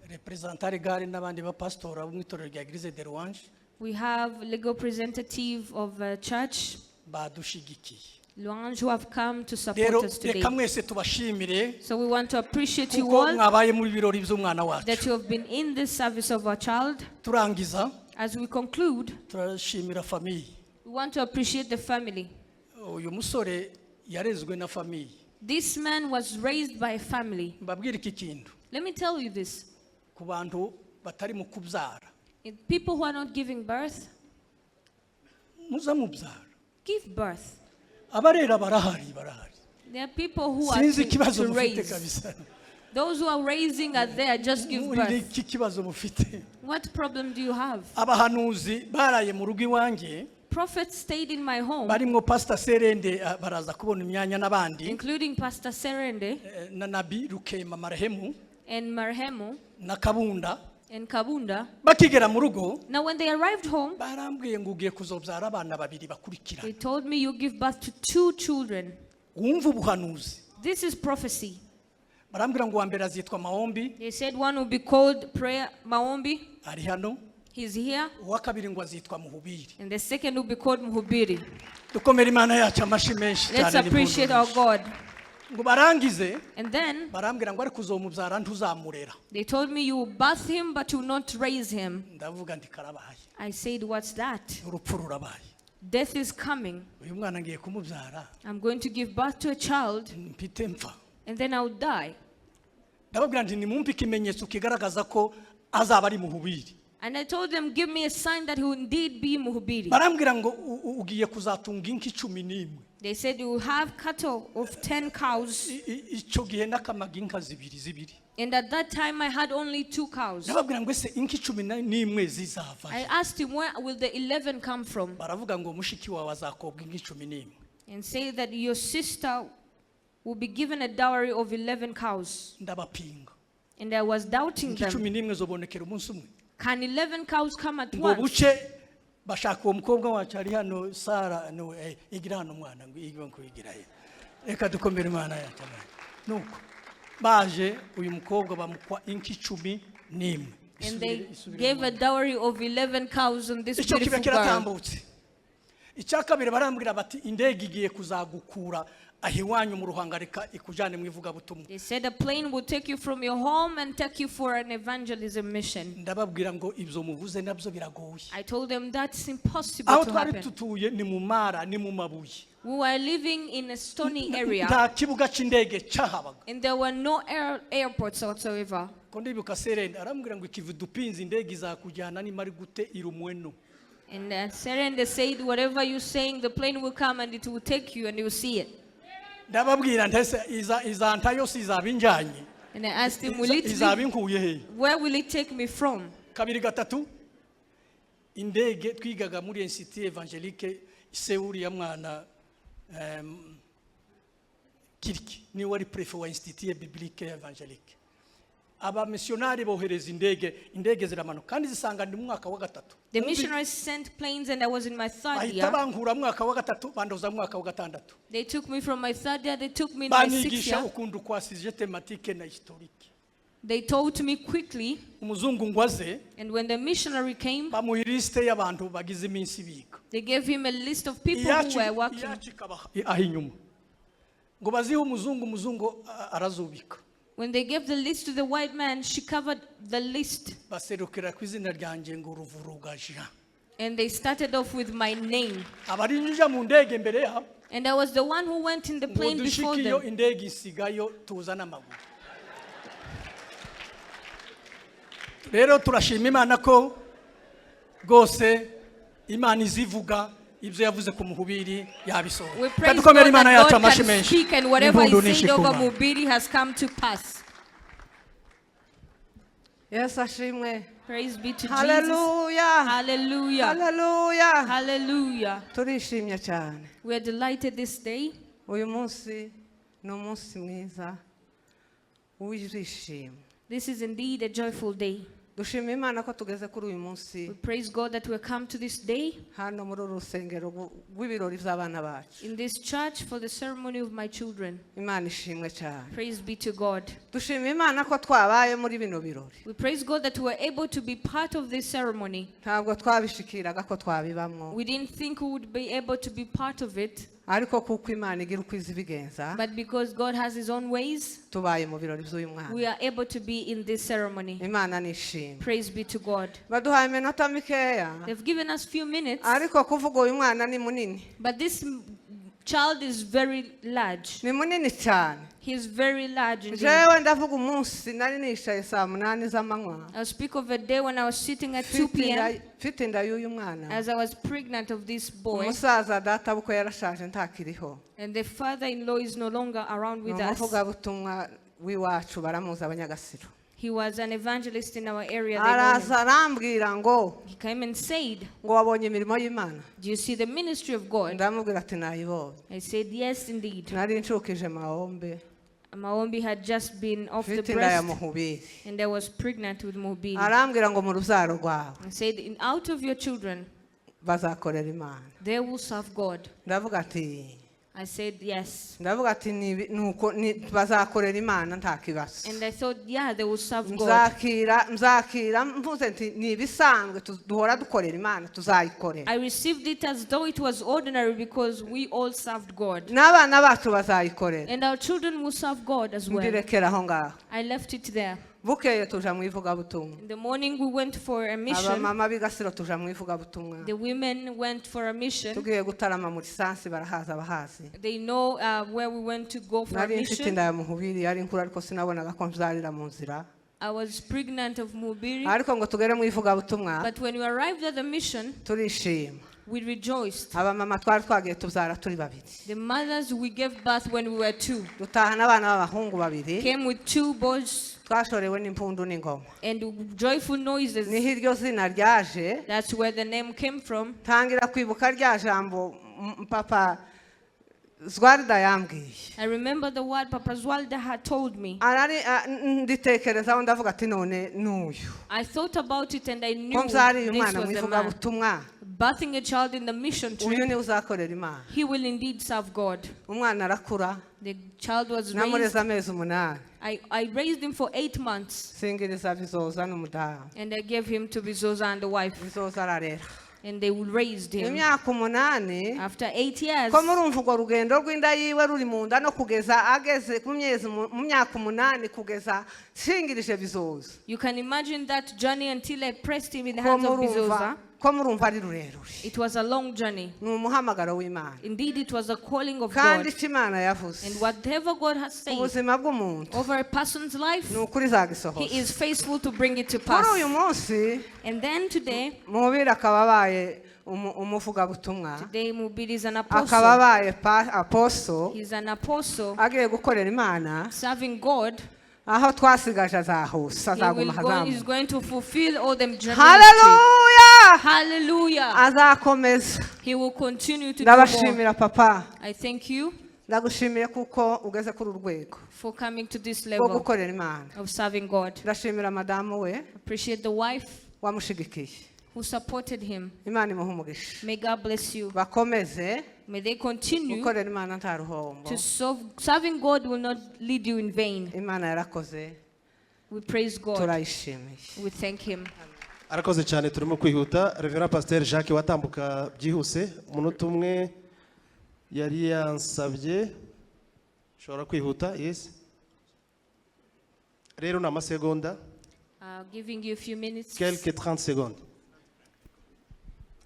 représentant légal n'abandi bapasitora bo mu itorero rya Église de Louange. We have legal representative of church badushigikiye. Louange who have come to support Rero us today. reka mwese tubashimire So we want to appreciate you kuko all mwabaye mu birori by'umwana wacu. that you have been in this service of our child. Turangiza, As we conclude, turashimira famille. we want to appreciate the family. Uyu musore yarezwe na famille. This man was raised by a family. Mbabwire iki kintu. Let me tell you this. Ku bantu batari mu kubyara. If people who are not giving birth, muza mubyara. Give birth. Abarera barahari, barahari. There are people who are Sinzi ikibazo to mufite raise. kabisa. Those who are raising are there, just give Muri birth. iki kibazo mufite. What problem do you have? Abahanuzi baraye mu rugo iwanjye. Prophets stayed in my home. Barimwo Pastor Serende, baraza kubona imyanya n'abandi. Including Pastor Serende. Na Nabi Rukema Marehemu. And Marehemu. Na Kabunda. And Kabunda. Bakigera mu rugo, Now when they arrived home, barambwiye ngo ugiye kuzobyara abana babiri bakurikira. They told me you give birth to 2 children. Wumva ubuhanuzi. This is prophecy. Barambwira ngo uwa mbere azitwa Maombi. They said one will be called Prayer Maombi. Ari hano. He's here. Uwa kabiri ngo azitwa Muhubiri. And the second will be called Muhubiri. Dukomere Imana yacu amashyi menshi Let's cyane n'impundu appreciate our nyinshi. God. Ngo barangize, And then barambwira ngo ariko uzomubyara ntuzamurera. they told me, "You will birth him, but you will not raise him." Ndavuga nti karabaye. I said, "What's that?" Urupfu rurabaye. Death is coming. Uyu mwana ngiye kumubyara, I'm going to give birth to a child, mpite mpfa. And then I'll die. Ndababwira nti nimumpe ikimenyetso kigaragaza ko azaba ari Muhubiri. And I told them, "Give me a sign that he will indeed be Muhubiri." Barambwira ngo ugiye kuzatunga inka 11. They said, "You will have cattle of 10 cows." Icyo gihe nakamaga inka zibiri zibiri. And at that time, I had only 2 cows. Ndababwira ngo ese inka 11 zizava I he? Asked him, "Where will the 11 come from?" Baravuga ngo mushiki wawe azakobwa inka 11. And say that your sister will be given a dowry of 11 cows. Ndabapinga. And I was doubting Inka them. 11 zobonekera umunsi umwe? Can 11 cows come at Ngo once? buce bashaka uwo mukobwa wacu ari hano Sara no igira hano umwana ngo igiye kuyigira he. Reka dukomere Imana yacu, amen. Nuko baje uyu mukobwa bamukwa inka 11. And they Isubire gave a mu dowry of 11 cows on this Icyo kibe beautiful girl. kiratambutse. Icya kabiri barambwira bati indege igiye kuzagukura aho iwanyu mu Ruhangarika ikujyane mu ivugabutumwa. They said a plane will take you from your home and take you for an evangelism mission. Ndababwira ngo ibyo muvuze nabyo biragoye. I told them that's impossible Aho to twari happen. tutuye ni mu mara, ni mu mabuye. We were living in a stony area, Nta kibuga cy'indege cyahabaga. And there were no airports whatsoever. Ko ndibuka Serende arambwira ngo ikivu dupinze indege izakujyana nimara gute irumweno. And Serende said, "Whatever you're saying, the plane will come and it will take you and you'll see it." Ndababwira ndetse izanta yose izaba injyanye. And I asked him, will it Izaba be, inkuye he? where will it take me from? Kabiri gatatu indege twigaga muri Institut Evangelique se uriya mwana Kiriki niwe wari préfet wa Institut Biblique Evangelique. Abamissionari bohereza indege, indege ziramanuka kandi zisanga ndi mu mwaka wa gatatu. The missionaries sent planes and I was in my third Bahita year. bankura mu mwaka wa gatatu bandoza mu mwaka wa gatandatu. They took me from my third year, they took me in my sixth Banyigisha year. ukuntu kwa sujet thématique na historique. They taught me quickly. Umuzungu ngo aze, And when the missionary came, bamuha liste y'abantu bagize iminsi biga. they gave him a list of people who Iyacu were working. iyacu ikaba aho inyuma ngo bazihe umuzungu, umuzungu arazubika. When they gave the list to the white man, she covered the list. Baserukira ku izina ryanjye ngo Ruvuruga Jean. And they started off with my name. Abarinjira mu ndege mbere yabo. And I was the one who went in the Ngo plane before dushikiyo them. indege isigayo tuza n'amaguru. Rero turashima Imana ko rwose Imana izivuga ibyo yavuze ku Muhubiri yabisohoye. We praise Dukomere God Imana that yacu God amashyi can menshi. speak and whatever N'impundu he said over n'ishikuma. Mubiri has come to pass. Yesu ashimwe. Praise be to Jesus. Hallelujah. Hallelujah. Hallelujah. Hallelujah. Turishimye cyane. We are delighted this day. Uyu munsi ni umunsi mwiza w'ibyishimo. This is indeed a joyful day. Dushima Imana ko tugeze kuri uyu munsi. We praise God that we come to this day. Hano muri uru rusengero rw'ibirori by'abana bacu. In this church for the ceremony of my children. Imana ishimwe cyane. Praise be to God. Dushima Imana ko twabaye muri bino birori. We praise God that we were able to be part of this ceremony. Ntabwo twabishikiraga ko twabibamwo. We didn't think we would be able to be part of it. Ariko kuko Imana igira uko izi ibigenza, But because God has his own ways, tubaye mu birori by'uyu mwana. we are able to be in this ceremony. Imana nishimwe. Praise be to God. Baduhaye iminota mikeya. They've given us few minutes. Ariko kuvuga uyu mwana ni munini. But this child is very large. Ni munini cyane. He is very large indeed. Jewe ndavuga umunsi nari nicaye saa munani z'amanywa. I'll speak of a day when I was sitting at 2 Mfite p.m. mfite inda y'uyu mwana. as I was pregnant of this boy. Umusaza data bukwe yarashaje ntakiriho. And the father-in-law is no longer around with Ni us. umuvugabutumwa w'iwacu baramuzi abanyagasiro. He was an evangelist in our area. They know him. Araza arambwira ngo, He came and said, ngo wabonye imirimo y'Imana? Do you see the ministry of God? Ndamubwira ati nayibonye. I said, yes, indeed. Nari ncukije Mahombe. Maombi had just been off the Mfite inda ya breast, Muhubiri. and I was pregnant with Muhubiri. Arambwira ngo mu rubyaro rwawe I said, out of your children, bazakorera Imana. they will serve God. Ndavuga ati, I said yes. Ndavuga ati "Ni- nuko ni- bazakorera Imana nta kibazo. And I thought, yeah, they will serve God. Nzakira nzakira mvuze nti ni ibisanzwe tu- duhora dukorera Imana tuzayikorera. I received it as though it was ordinary because we all served God. N'abana bacu bazayikorera. And our children will serve God as well. Mbirekera aho ngaho. I left it there. Bukeye tuja mu ivugabutumwa. In the morning, we went for a mission. Abamama b'igasiro tuja mu ivugabutumwa. The women went for a mission. Tugiye gutarama muri sansi barahaza abahazi. They know where we went to go for a Nari mfite mission. inda ya Muhubiri yari nkuru ariko sinabonaga ko mbyarira mu nzira. I was pregnant of Mubiri. Ariko ngo tugere mu ivugabutumwa But when we arrived at the mission, turishima. We rejoiced. Abamama twari twagiye tubyara turi babiri. The mothers, we gave birth when we were two. Dutaha n'abana b'abahungu babiri. Came with two boys Twashorewe n'impundu n'ingoma. And joyful noises. Niho iryo zina ryaje. That's where the name came from. Ntangira kwibuka rya jambo papa Zwarida yambwiye. I remember the word Papa Zwalda had told me. Arari nditekerezaho ndavuga ati none n'uyu I thought about it and I ko knew mbyariye this umwana mu was the man. ivugabutumwa Birthing a child in the mission uyu trip, niwe uzakorera Imana. He will indeed serve God. Umwana arakura. The child was raised. Namureze amezi 8. I raised him for 8 months Singiriza Bizoza n'umudamu. And I gave him to Bizoza and the wife. Bizoza ararera. And they raised him. Imyaka 8. After 8 years, Ko murumva urwo rugendo rw'inda yiwe ruri mu nda no kugeza ageze ku myezi mu myaka 8 kugeza singirije Bizoza. You can imagine that journey until I pressed him in the Ko hands of murumva Bizoza. Ko murumva ari rurerure. It was a long journey. Ni umuhamagaro w'Imana. Indeed, it was a calling of Kandi God. icyo Imana yavuze And whatever God has said ubuzima bw'umuntu over a person's life, ni ukuri izagisohoza. He is faithful to bring it to Kuri pass. uyu munsi And then today, Mubiri akaba abaye umuvugabutumwa today Mubiri is an akaba apostle. abaye apostle He's an apostle agiye gukorera Imana serving God. Aho twasigaje azahusa He will azaguma go, he's hazamuka. Going to fulfill all them journey. Haleluya. Hallelujah. Azakomeza. He will continue to do more. Ndabashimira papa. I thank you Ndagushimiye kuko ugeze kuri uru rwego for coming to this rwo level gukorera Imana. Of serving God. Ndashimira madamu we Appreciate the wife wamushigikiye. Who supported him. Imana imuhe umugisha. May God bless you. Bakomeze May they continue gukorera Imana nta ruhombo. To serve. Serving God will not lead you in vain. Imana yarakoze. We praise God. Turayishimiye. We thank Him. Arakoze cyane turimo kwihuta. Reverend Pasteur Jacques watambuka byihuse umunota umwe yari yansabye ushobora kwihuta yes rero ni amasegonda. Giving you a few minutes. Quelques 30 secondes.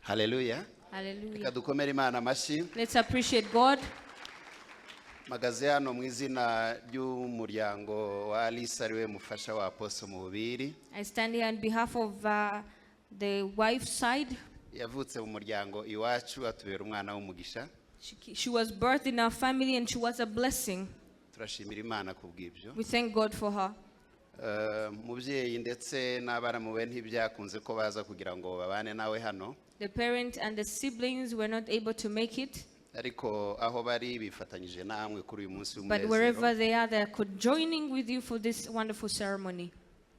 Haleluya. Hallelujah. Reka dukomere Imana amashyi. Let's appreciate God. Mpagaze hano mu izina ry'umuryango wa Alice ariwe mufasha wa Apostle Muhubiri. I stand here on behalf of the wife's side. Yavutse mu muryango iwacu atubera umwana w'umugisha. She was birthed in our family and she was a blessing. Turashimira Imana ku bw'ibyo. We thank God for her. Mubyeyi ndetse n'abaramu be ntibyakunze ko baza kugira ngo babane nawe hano. The parent and the siblings were not able to make it, ariko aho bari bifatanyije namwe kuri uyu munsi but w'umunezero. Wherever they are, they are joining with you for this wonderful ceremony.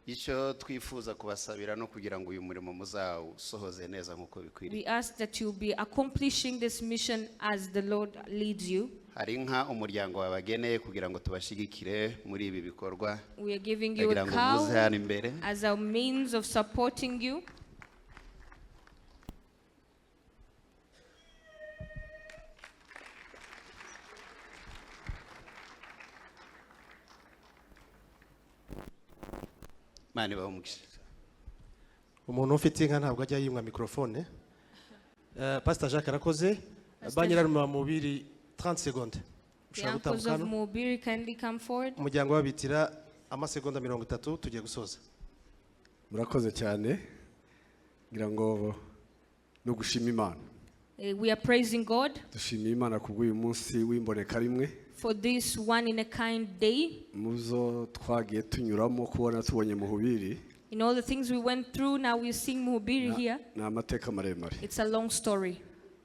Icyo twifuza kubasabira no kugira ngo uyu murimo muzawusohoze neza nk'uko bikwiriye. We ask that you'll be accomplishing this mission as the Lord leads you. Hari inka umuryango wabageneye kugira ngo tubashyigikire muri ibi bikorwa. We are giving you a Ndagira ngo muze cow hano imbere. As a means of supporting you. Imana ibahe umugisha. Umuntu ufite inka ntabwo ajya yimwa mikrofone. Pastor Jacques arakoze. Ba nyirarume wa Mubiri 30 secondes. The Ushobora uncles gutambuka of hano. Mubiri kindly come forward. Umuryango w'abitira amasegonda 30 tugiye gusoza. Murakoze cyane ngira ngo no gushima Imana. We are praising God dushimiye Imana kubw'uyu munsi w'imboneka rimwe for this one in a kind day. Mu zo twagiye tunyuramo kubona tubonye Muhubiri. In all the things we went through, now we're seeing Muhubiri here. Ni amateka maremare. It's a long story.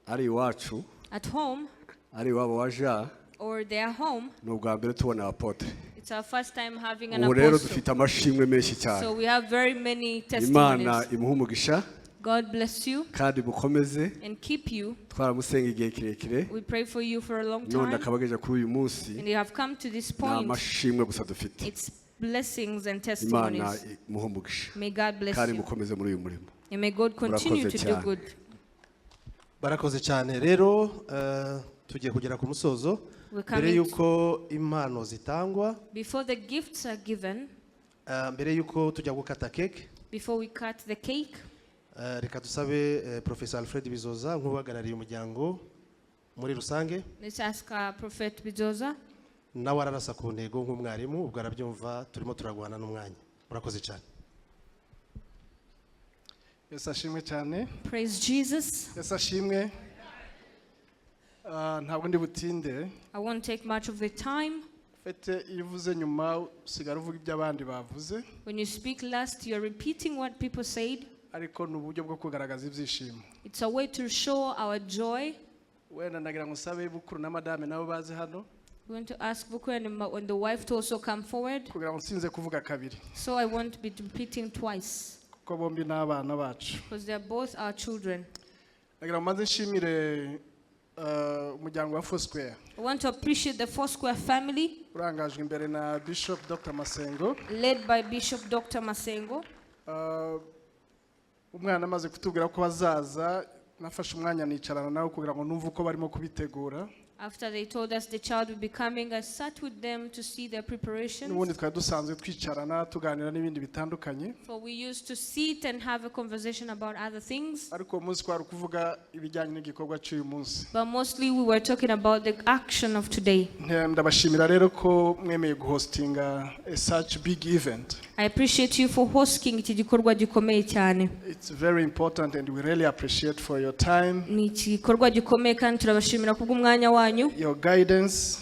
Ari iwacu At home ari iwabo wa Jean or their home, ni ubwa mbere tubona apôtre. It's our first time having an Ubu rero apostle. dufite amashimwe menshi cyane. So we have very many Imana testimonies. imuhe umugisha. God bless you kandi mukomeze. And keep you. Twaramusenga igihe kirekire, We pray for you for a long none time, akaba agejeje kuri uyu munsi. And you have come to this Ni point. amashimwe gusa dufite. It's blessings and Imana testimonies. imuhe umugisha May God bless kandi you. mukomeze muri uyu murimo. And may God continue Murakoze to do cyane. good. Barakoze cyane rero, tugiye kugera ku musozo. We're Mbere coming y'uko impano zitangwa, Before the gifts are given, mbere y'uko tujya gukata keke, before we cut the cake, reka dusabe Professor Alfred Bizoza nk'uhagarariye umuryango muri rusange, let's ask Prophet Bizoza. Nawe ararasa ku ntego nk'umwarimu, ubwo arabyumva, turimo turagwana n'umwanya. Murakoze cyane. Yesu ashimwe cyane. Praise Jesus. Yesu ashimwe. Ah, ntabwo ndi butinde. I won't take much of the time. Ufite iyo uvuze nyuma usigara uvuga ibyo abandi bavuze. When you speak last, you're repeating what people said. Ariko ni uburyo bwo kugaragaza ibyishimo. It's a way to show our joy. Wenda ndagira ngo nsabe Bukuru na madame nabo baze hano, We want to ask Bukuru and the wife to also come forward. Kugira ngo nsinze kuvuga kabiri, So I won't be repeating twice kuko bombi ni abana bacu. Because they're both our children. Ndagira ngo mbanze nshimire umuryango wa Foursquare, I want to appreciate the Foursquare family urangajwe imbere na Bishop Dr Masengo. Led by Bishop Dr. Masengo. Umwana amaze kutubwira ko bazaza, nafashe umwanya nicarana nawe kugira ngo numve uko barimo kubitegura. After they told us the child would be coming, I sat with them to see their preparations. N'ubundi twari dusanzwe twicarana tuganira n'ibindi bitandukanye, For we used to sit and have a conversation about other things. Ariko uwo munsi twari kuvuga ibijyanye n'igikorwa cy'uyu munsi. But mostly we were talking about the action of today. Ndabashimira rero ko mwemeye guhostinga a such big event. I appreciate you for hosting iki gikorwa gikomeye cyane. It's very important and we really appreciate for your time, Ni igikorwa gikomeye kandi turabashimira kubw'umwanya wanyu, your guidance,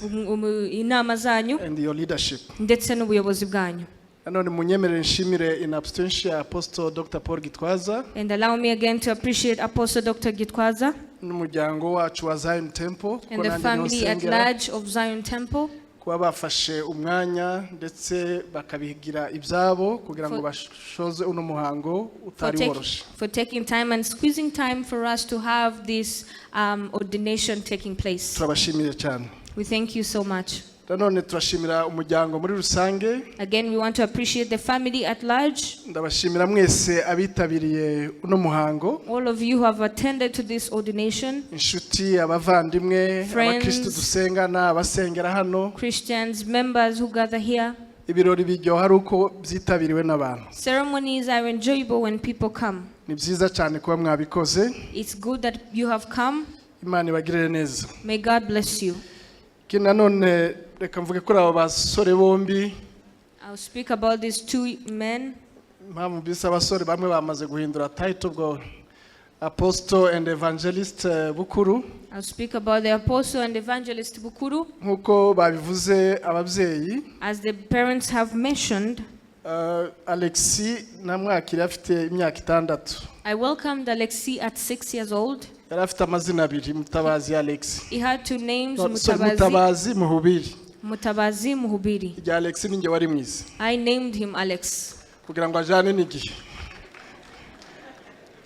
inama zanyu, and your leadership. Ndetse n'ubuyobozi bwanyu. Nanone munyemerere nshimire in absentia Apostle Dr Paul Gitwaza And allow me again to appreciate Apostle Dr. Gitwaza n'umuryango wacu wa Zion Temple, kuko and the nanjye niho family at nsengera, large of Zion Temple kuba bafashe umwanya ndetse bakabigira ibyabo kugira ngo bashoze uno muhango for, utari woroshe. for taking time and squeezing time for us to have this ordination taking place. Turabashimiye cyane. We thank you so much. Nanone turashimira umuryango muri rusange. Again, we want to appreciate the family at large. Ndabashimira mwese abitabiriye uno muhango, All of you who have attended to this ordination, inshuti, abavandimwe, friends, abakristu dusengana, abasengera hano. Christians, members who gather here. Ibirori biryoha ari uko byitabiriwe n'abantu. Ceremonies are enjoyable when people come. Ni byiza cyane kuba mwabikoze. It's good that you have come. Imana ibagirire neza. May God bless you. Ikindi nanone reka mvuge kuri aba basore bombi. I'll speak about these two men. Impamvu mbise abasore, bamwe bamaze guhindura title, ubwo Apostle and Evangelist Bukuru. I'll speak about the Apostle and Evangelist Bukuru. Nk'uko babivuze ababyeyi, As the parents have mentioned, Alexis namwakiriye afite imyaka 6. I welcomed Alexis at 6 years old. Yari afite amazina abiri, Mutabazi Alexis. He had two names, No, sorry, Mutabazi, Mutabazi Muhubiri. Mutabazi Muhubiri. Irya Alexis ninjye wari mwiza, I named him Alex kugira ngo ajyane n'igihe,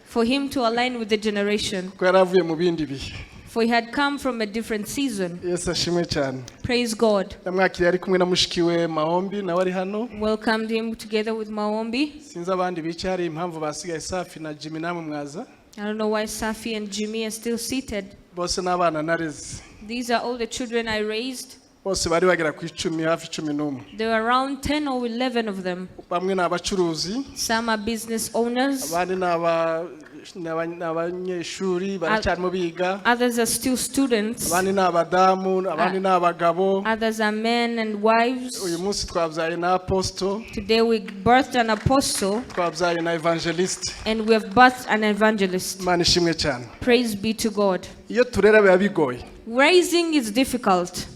for him to align with the generation, kuko yari avuye mu bindi bihe. For he had come from a different season. Yesu ashimwe cyane. Praise God. Yamwakiriye ari kumwe na mushiki we Mahombi, nawe ari hano. Welcomed him together with Maombi. Sinzi abandi bicaye hari impamvu basigaye, Safi na Jimmy, namwe mwaza. I don't know why Safi and Jimmy are still seated. Bose n'abana nareze. These are all the children I raised. Bose bari bagera ku 10, hafi 11. There were around 10 or 11 of them. Bamwe ni abacuruzi, Some are business owners, abandi ni abanyeshuri baracyarimo biga, others are still students, abandi ni abadamu, abandi ni abagabo. Others are men and wives. Uyu munsi twabyaye na apostle, Today we birthed an apostle twabyaye na evangelist. And we have birthed an evangelist. Imana ishimwe cyane. Praise be to God. Iyo turera biba bigoye Raising is difficult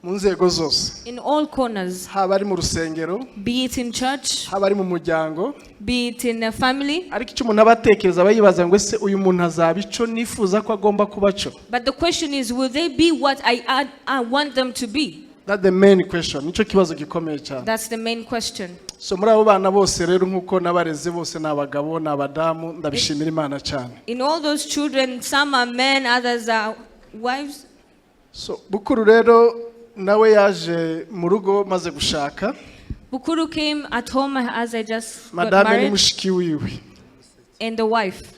mu nzego zose, in all corners, haba ari mu rusengero, be it in church, haba ari mu muryango. Be it in a family. Ariko icyo umuntu aba atekereza, aba yibaza ngo ese uyu muntu azaba icyo nifuza ko agomba kuba cyo? But the question is, will they be what I want them to be? That's the main question, nicyo kibazo gikomeye cyane. That's the main question. So muri abo bana bose rero, nk'uko nabareze, bose ni abagabo, ni abadamu, ndabishimira Imana cyane. In all those children, some are men, others are wives. So Bukuru rero nawe yaje mu rugo maze gushaka. Bukuru came at home as I just got Madame ni married, mushiki wiwe. And the wife.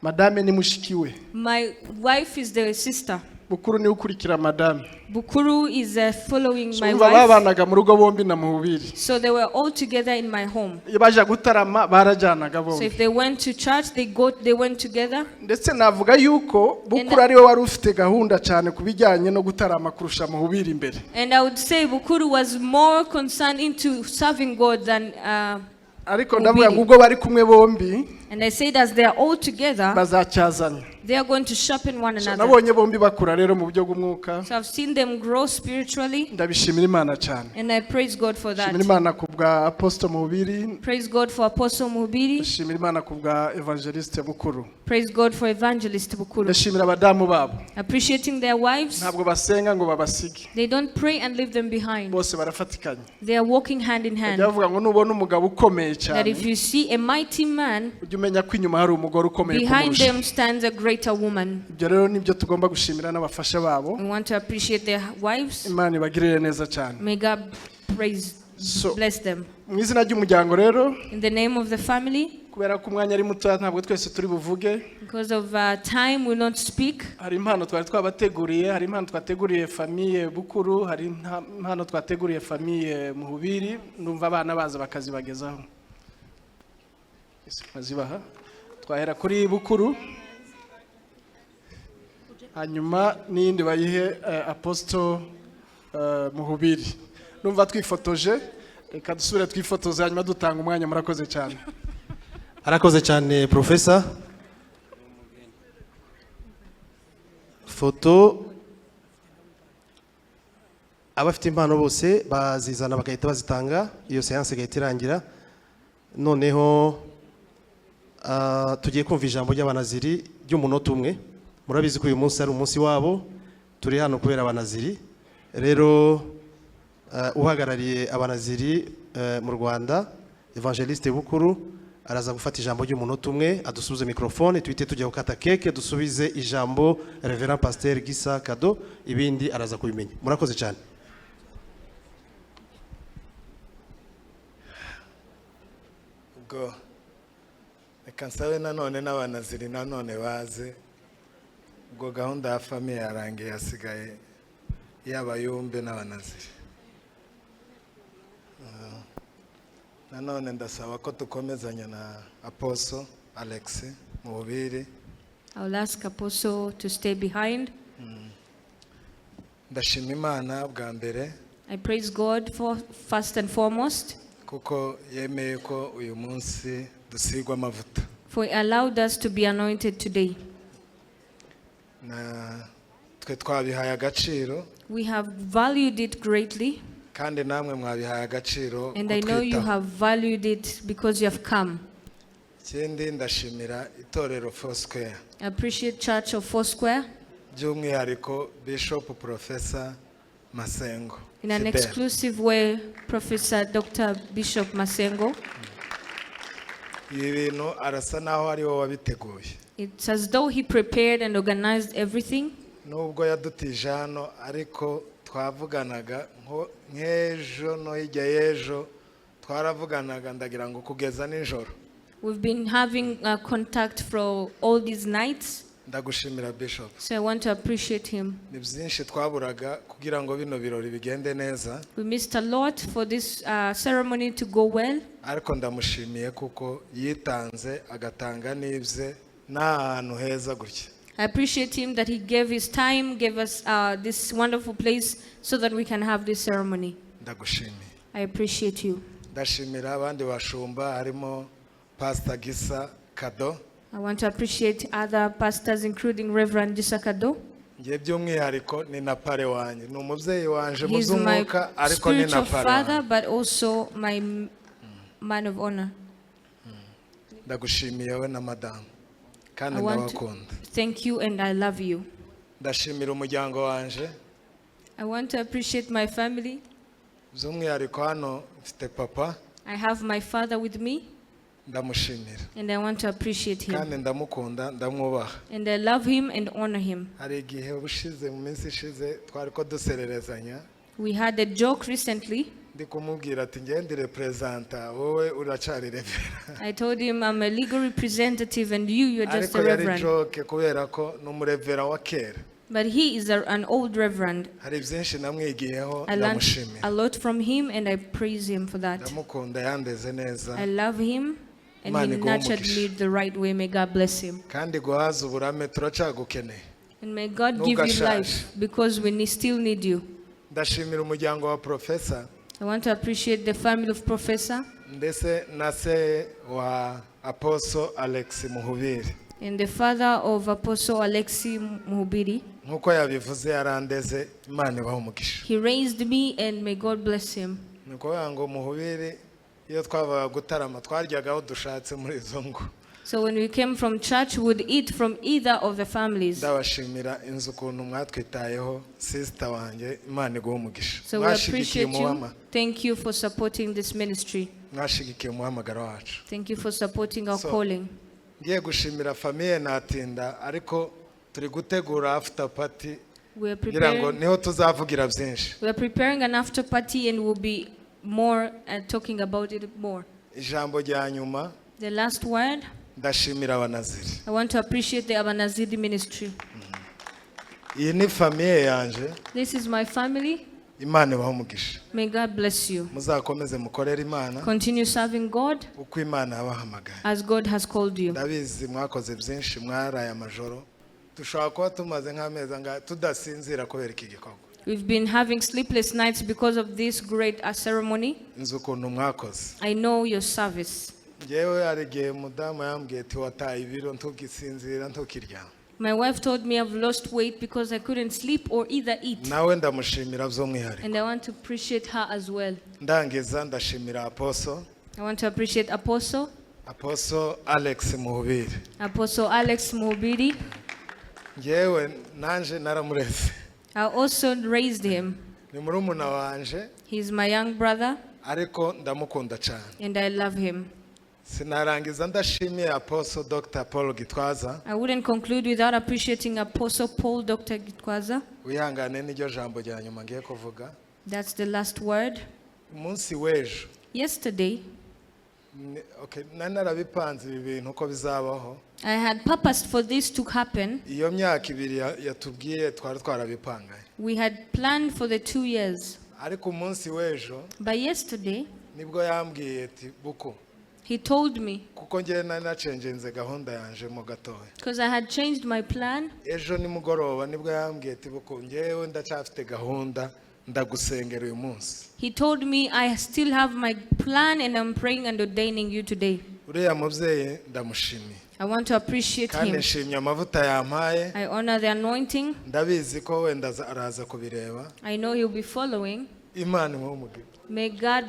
Madame ni mushiki we. My wife is the sister. Bukuru niwe ukurikira madame. Bukuru is following So my umva wife. babanaga mu rugo bombi na Muhubiri. So they were all together in my home. Iyo baje gutarama barajyanaga So bombi. if they went to church, they went together. Ndetse navuga yuko Bukuru ariwe wari ufite gahunda cyane ku bijyanye no gutarama kurusha Muhubiri imbere. And I would say Bukuru was more concerned into serving God than Ariko ndavuga ngo Muhubiri. ubwo bari kumwe bombi And I said as they are all together, bazacyazanya. they are going to sharpen one So another. nabonye bombi bakura rero mu buryo bw'umwuka. So I've seen them grow spiritually, Ndabishimira Imana cyane. and I praise God for that. Shimira Imana ku bwa Apostle Muhubiri. Praise God for Apostle Muhubiri. Ndashimira Imana ku bwa Evangeliste Bukuru. Praise God for Evangelist Bukuru. Ndashimira abadamu babo. Appreciating their wives. Ntabwo basenga ngo babasige. They don't pray and leave them behind. Bose barafatikanya. They are walking hand in hand. Bajya bavuga ngo nubona umugabo ukomeye That cyane, if you see a mighty man, ujye umenya ko inyuma hari umugore ukomeye behind kumurusha. them stands a greater woman. Ibyo rero nibyo tugomba gushimira n'abafasha babo. We want to appreciate their wives. Imana ibagirire neza cyane. May God praise, So bless them. Mu izina ry'umuryango rero, In the name of the family, kubera ko umwanya ari mutoya ntabwo twese turi buvuge. Because of time, we will not speak. Hari impano twari twabateguriye, hari impano twateguriye famille Bukuru, hari impano twateguriye famille Muhubiri. Ndumva abana baza bakazibagezaho. Yes, bazibaha. Twahera kuri Bukuru, hanyuma n'iyindi bayihe Apostle Muhubiri. Numva twifotoje, reka dusubire twifotoze hanyuma dutanga umwanya. Murakoze cyane. Arakoze cyane profesa. Foto, abafite impano bose bazizana bagahita bazitanga, iyo séance igahita irangira. Noneho tugiye kumva ijambo ry'abanaziri ry'umunota umwe. Murabizi ko uyu munsi ari umunsi wabo, turi hano kubera abanaziri. Rero uhagarariye abanaziri mu Rwanda, Evangeliste Bukuru, araza gufata ijambo ry'umunota umwe, adusubize microphone, tuhite tujya gukata keke, dusubize ijambo Reverend Pasteur Gisa Kado, ibindi araza kubimenya. Murakoze cyane. Ubwo reka nsabe nanone n'abanaziri nanone baze. Ubwo gahunda ya famille yarangiye, hasigaye y'abayumbe n'abanaziri. Nanone ndasaba ko dukomezanya na Apostle Alex Muhubiri. I will ask Apostle to stay behind. Ndashima Imana bwa mbere I praise God for first and foremost kuko yemeye ko uyu munsi dusigwa amavuta. For he allowed us to be anointed today. Na twe twabihaye agaciro. We have valued it greatly, Kandi namwe mwabihaye agaciro and I know you kutwitaho. Have valued it because you have come. Ikindi ndashimira itorero Foursquare, I appreciate Church of Foursquare by'umwihariko Bishop Professor Masengo in an Fidel. Exclusive way, Professor Dr. Bishop Masengo. Ibi bintu arasa naho ari wowe wabiteguye. It's as though he prepared and organized everything. Nubwo yadutije hano, ariko twavuganaga nk'ejo no hirya y'ejo twaravuganaga, ndagira ngo kugeza nijoro. We've been having contact for all these nights, Ndagushimira, Bishop. So I want to appreciate him. Ni byinshi twaburaga kugira ngo bino birori bigende neza. We missed a lot for this ceremony to go well, Ariko ndamushimiye kuko yitanze agatanga n'ibye n'ahantu heza gutya. I appreciate him that he gave his time, gave us this wonderful place so that we can have this ceremony. Ndagushimiye. I appreciate you. Ndashimira abandi bashumba harimo Pastor Gisa Kado. I want to appreciate other pastors, including Reverend Gisakado. Ngiye by'umwihariko ni na parrain wanjye, ni umubyeyi wanje mu He's my by'umwuka, ariko ni na spiritual parrain father, wanjye. But also my man of honor. Ndagushimiye wowe na madamu kandi I want to ndabakunda. Thank you and I love you. Ndashimira umuryango wanje. I want to appreciate my family. By'umwihariko hano mfite papa. I have my father with me, Ndamushimira and I want to appreciate him. Kandi ndamukunda ndamwubaha. And I love him and honor him. Hari igihe ubushize mu minsi ishize twari ko dusererezanya. We had a joke recently. Ndi kumubwira ati ngende reperezanta wowe uracari reverend. I told him I'm a legal representative and you're just Ariko a yari reverend. joke kubera ko ni umurevera wa kera. But he is an old reverend. Hari byinshi namwigiyeho I learned ndamushimira. a lot from him and I praise him for that. Ndamukunda yandeze neza. I love him and Imana he iguhe nurtured umugisha. me the right way. May God bless him. Kandi guhaza uburame turacagukeneye. And may God give you Ntugashaje. Life because we still need you. Ndashimira umuryango wa profesa I want to appreciate the family of Professor ndetse na se wa Apostle Alex Muhubiri. And the father of Apostle Alexi Muhubiri. Nk'uko yabivuze yarandeze Imana ibaha umugisha. He raised me and may God bless him. Ni ukuvuga ngo Muhubiri iyo twavaga gutarama twaryaga aho dushatse muri izo ngo. So when we came from church, we would eat from either of the families. Ndabashimira inzu ukuntu mwatwitayeho sister wanjye Imana iguhe umugisha. So we Mwashigikiye appreciate you. umuhama Thank you for supporting this ministry. Mwashigikiye umuhamagaro wacu. Thank you for supporting our So, calling. Ngiye gushimira famille natinda ariko turi gutegura after party We are ngira ngo preparing, niho tuzavugira byinshi. We are preparing an after party and we'll be more talking about it more. Ijambo rya nyuma The last word, ndashimira abanaziri. I want to appreciate the Abanaziri ministry. Iyi ni famille yanje. This is my family. Imana ibahe umugisha. May God bless you. Muzakomeze mukorere Imana Continue serving God uko Imana yabahamagaye. As God has called you. Ndabizi mwakoze byinshi mwaraye amajoro dushobora kuba tumaze nk'amezi angahe tudasinzira kubera iki gikorwa. We've been having sleepless nights because of this great ceremony. Nzi ukuntu mwakoze. I know your service. Ngewe hari igihe umudamu yambwiye ati wataye ibiro ntugisinzira ntukiryama. My wife told me I've lost weight because I couldn't sleep or either eat. Nawe ndamushimira by'umwihariko. And I want to appreciate her as well. Ndangiza ndashimira Apostle I want to appreciate Apostle, Apostle Alex Muhubiri. Apostle Alex Muhubiri. Ngewe nanje naramureze. I also raised him. Ni murumuna wanje. He's my young brother Ariko ndamukunda cyane. And I love him. Sinarangiza ndashimiye Apostle Dr Paul Gitwaza. I wouldn't conclude without appreciating Apostle Paul Dr. Gitwaza. Wihangane n'iryo jambo rya nyuma ngiye kuvuga. That's the last word. Umunsi w'ejo Yesterday, okay, nari narabipanze ibi bintu uko bizabaho. I had purposed for this to happen. Iyo myaka ibiri yatubwiye twari twarabipanganye. We had planned for the 2 years. Ariko umunsi w'ejo But yesterday, nibwo yambwiye ati buku he told me, kuko ngewe nari nacengenze gahunda yanje mo gatoya. Because I had changed my plan. Ejo nimugoroba nibwo yambwiye ati buku ngewe ndacyafite gahunda ndagusengera uyu munsi. He told me, "I still have my plan and I'm praying and ordaining you today." Uriya mubyeyi ndamushimiye. I want to appreciate Kandi him. nshimye amavuta yampaye. I honor the anointing. Ndabizi ko wenda araza kubireba. I know he'll be following. Imana imuhe umugisha. May God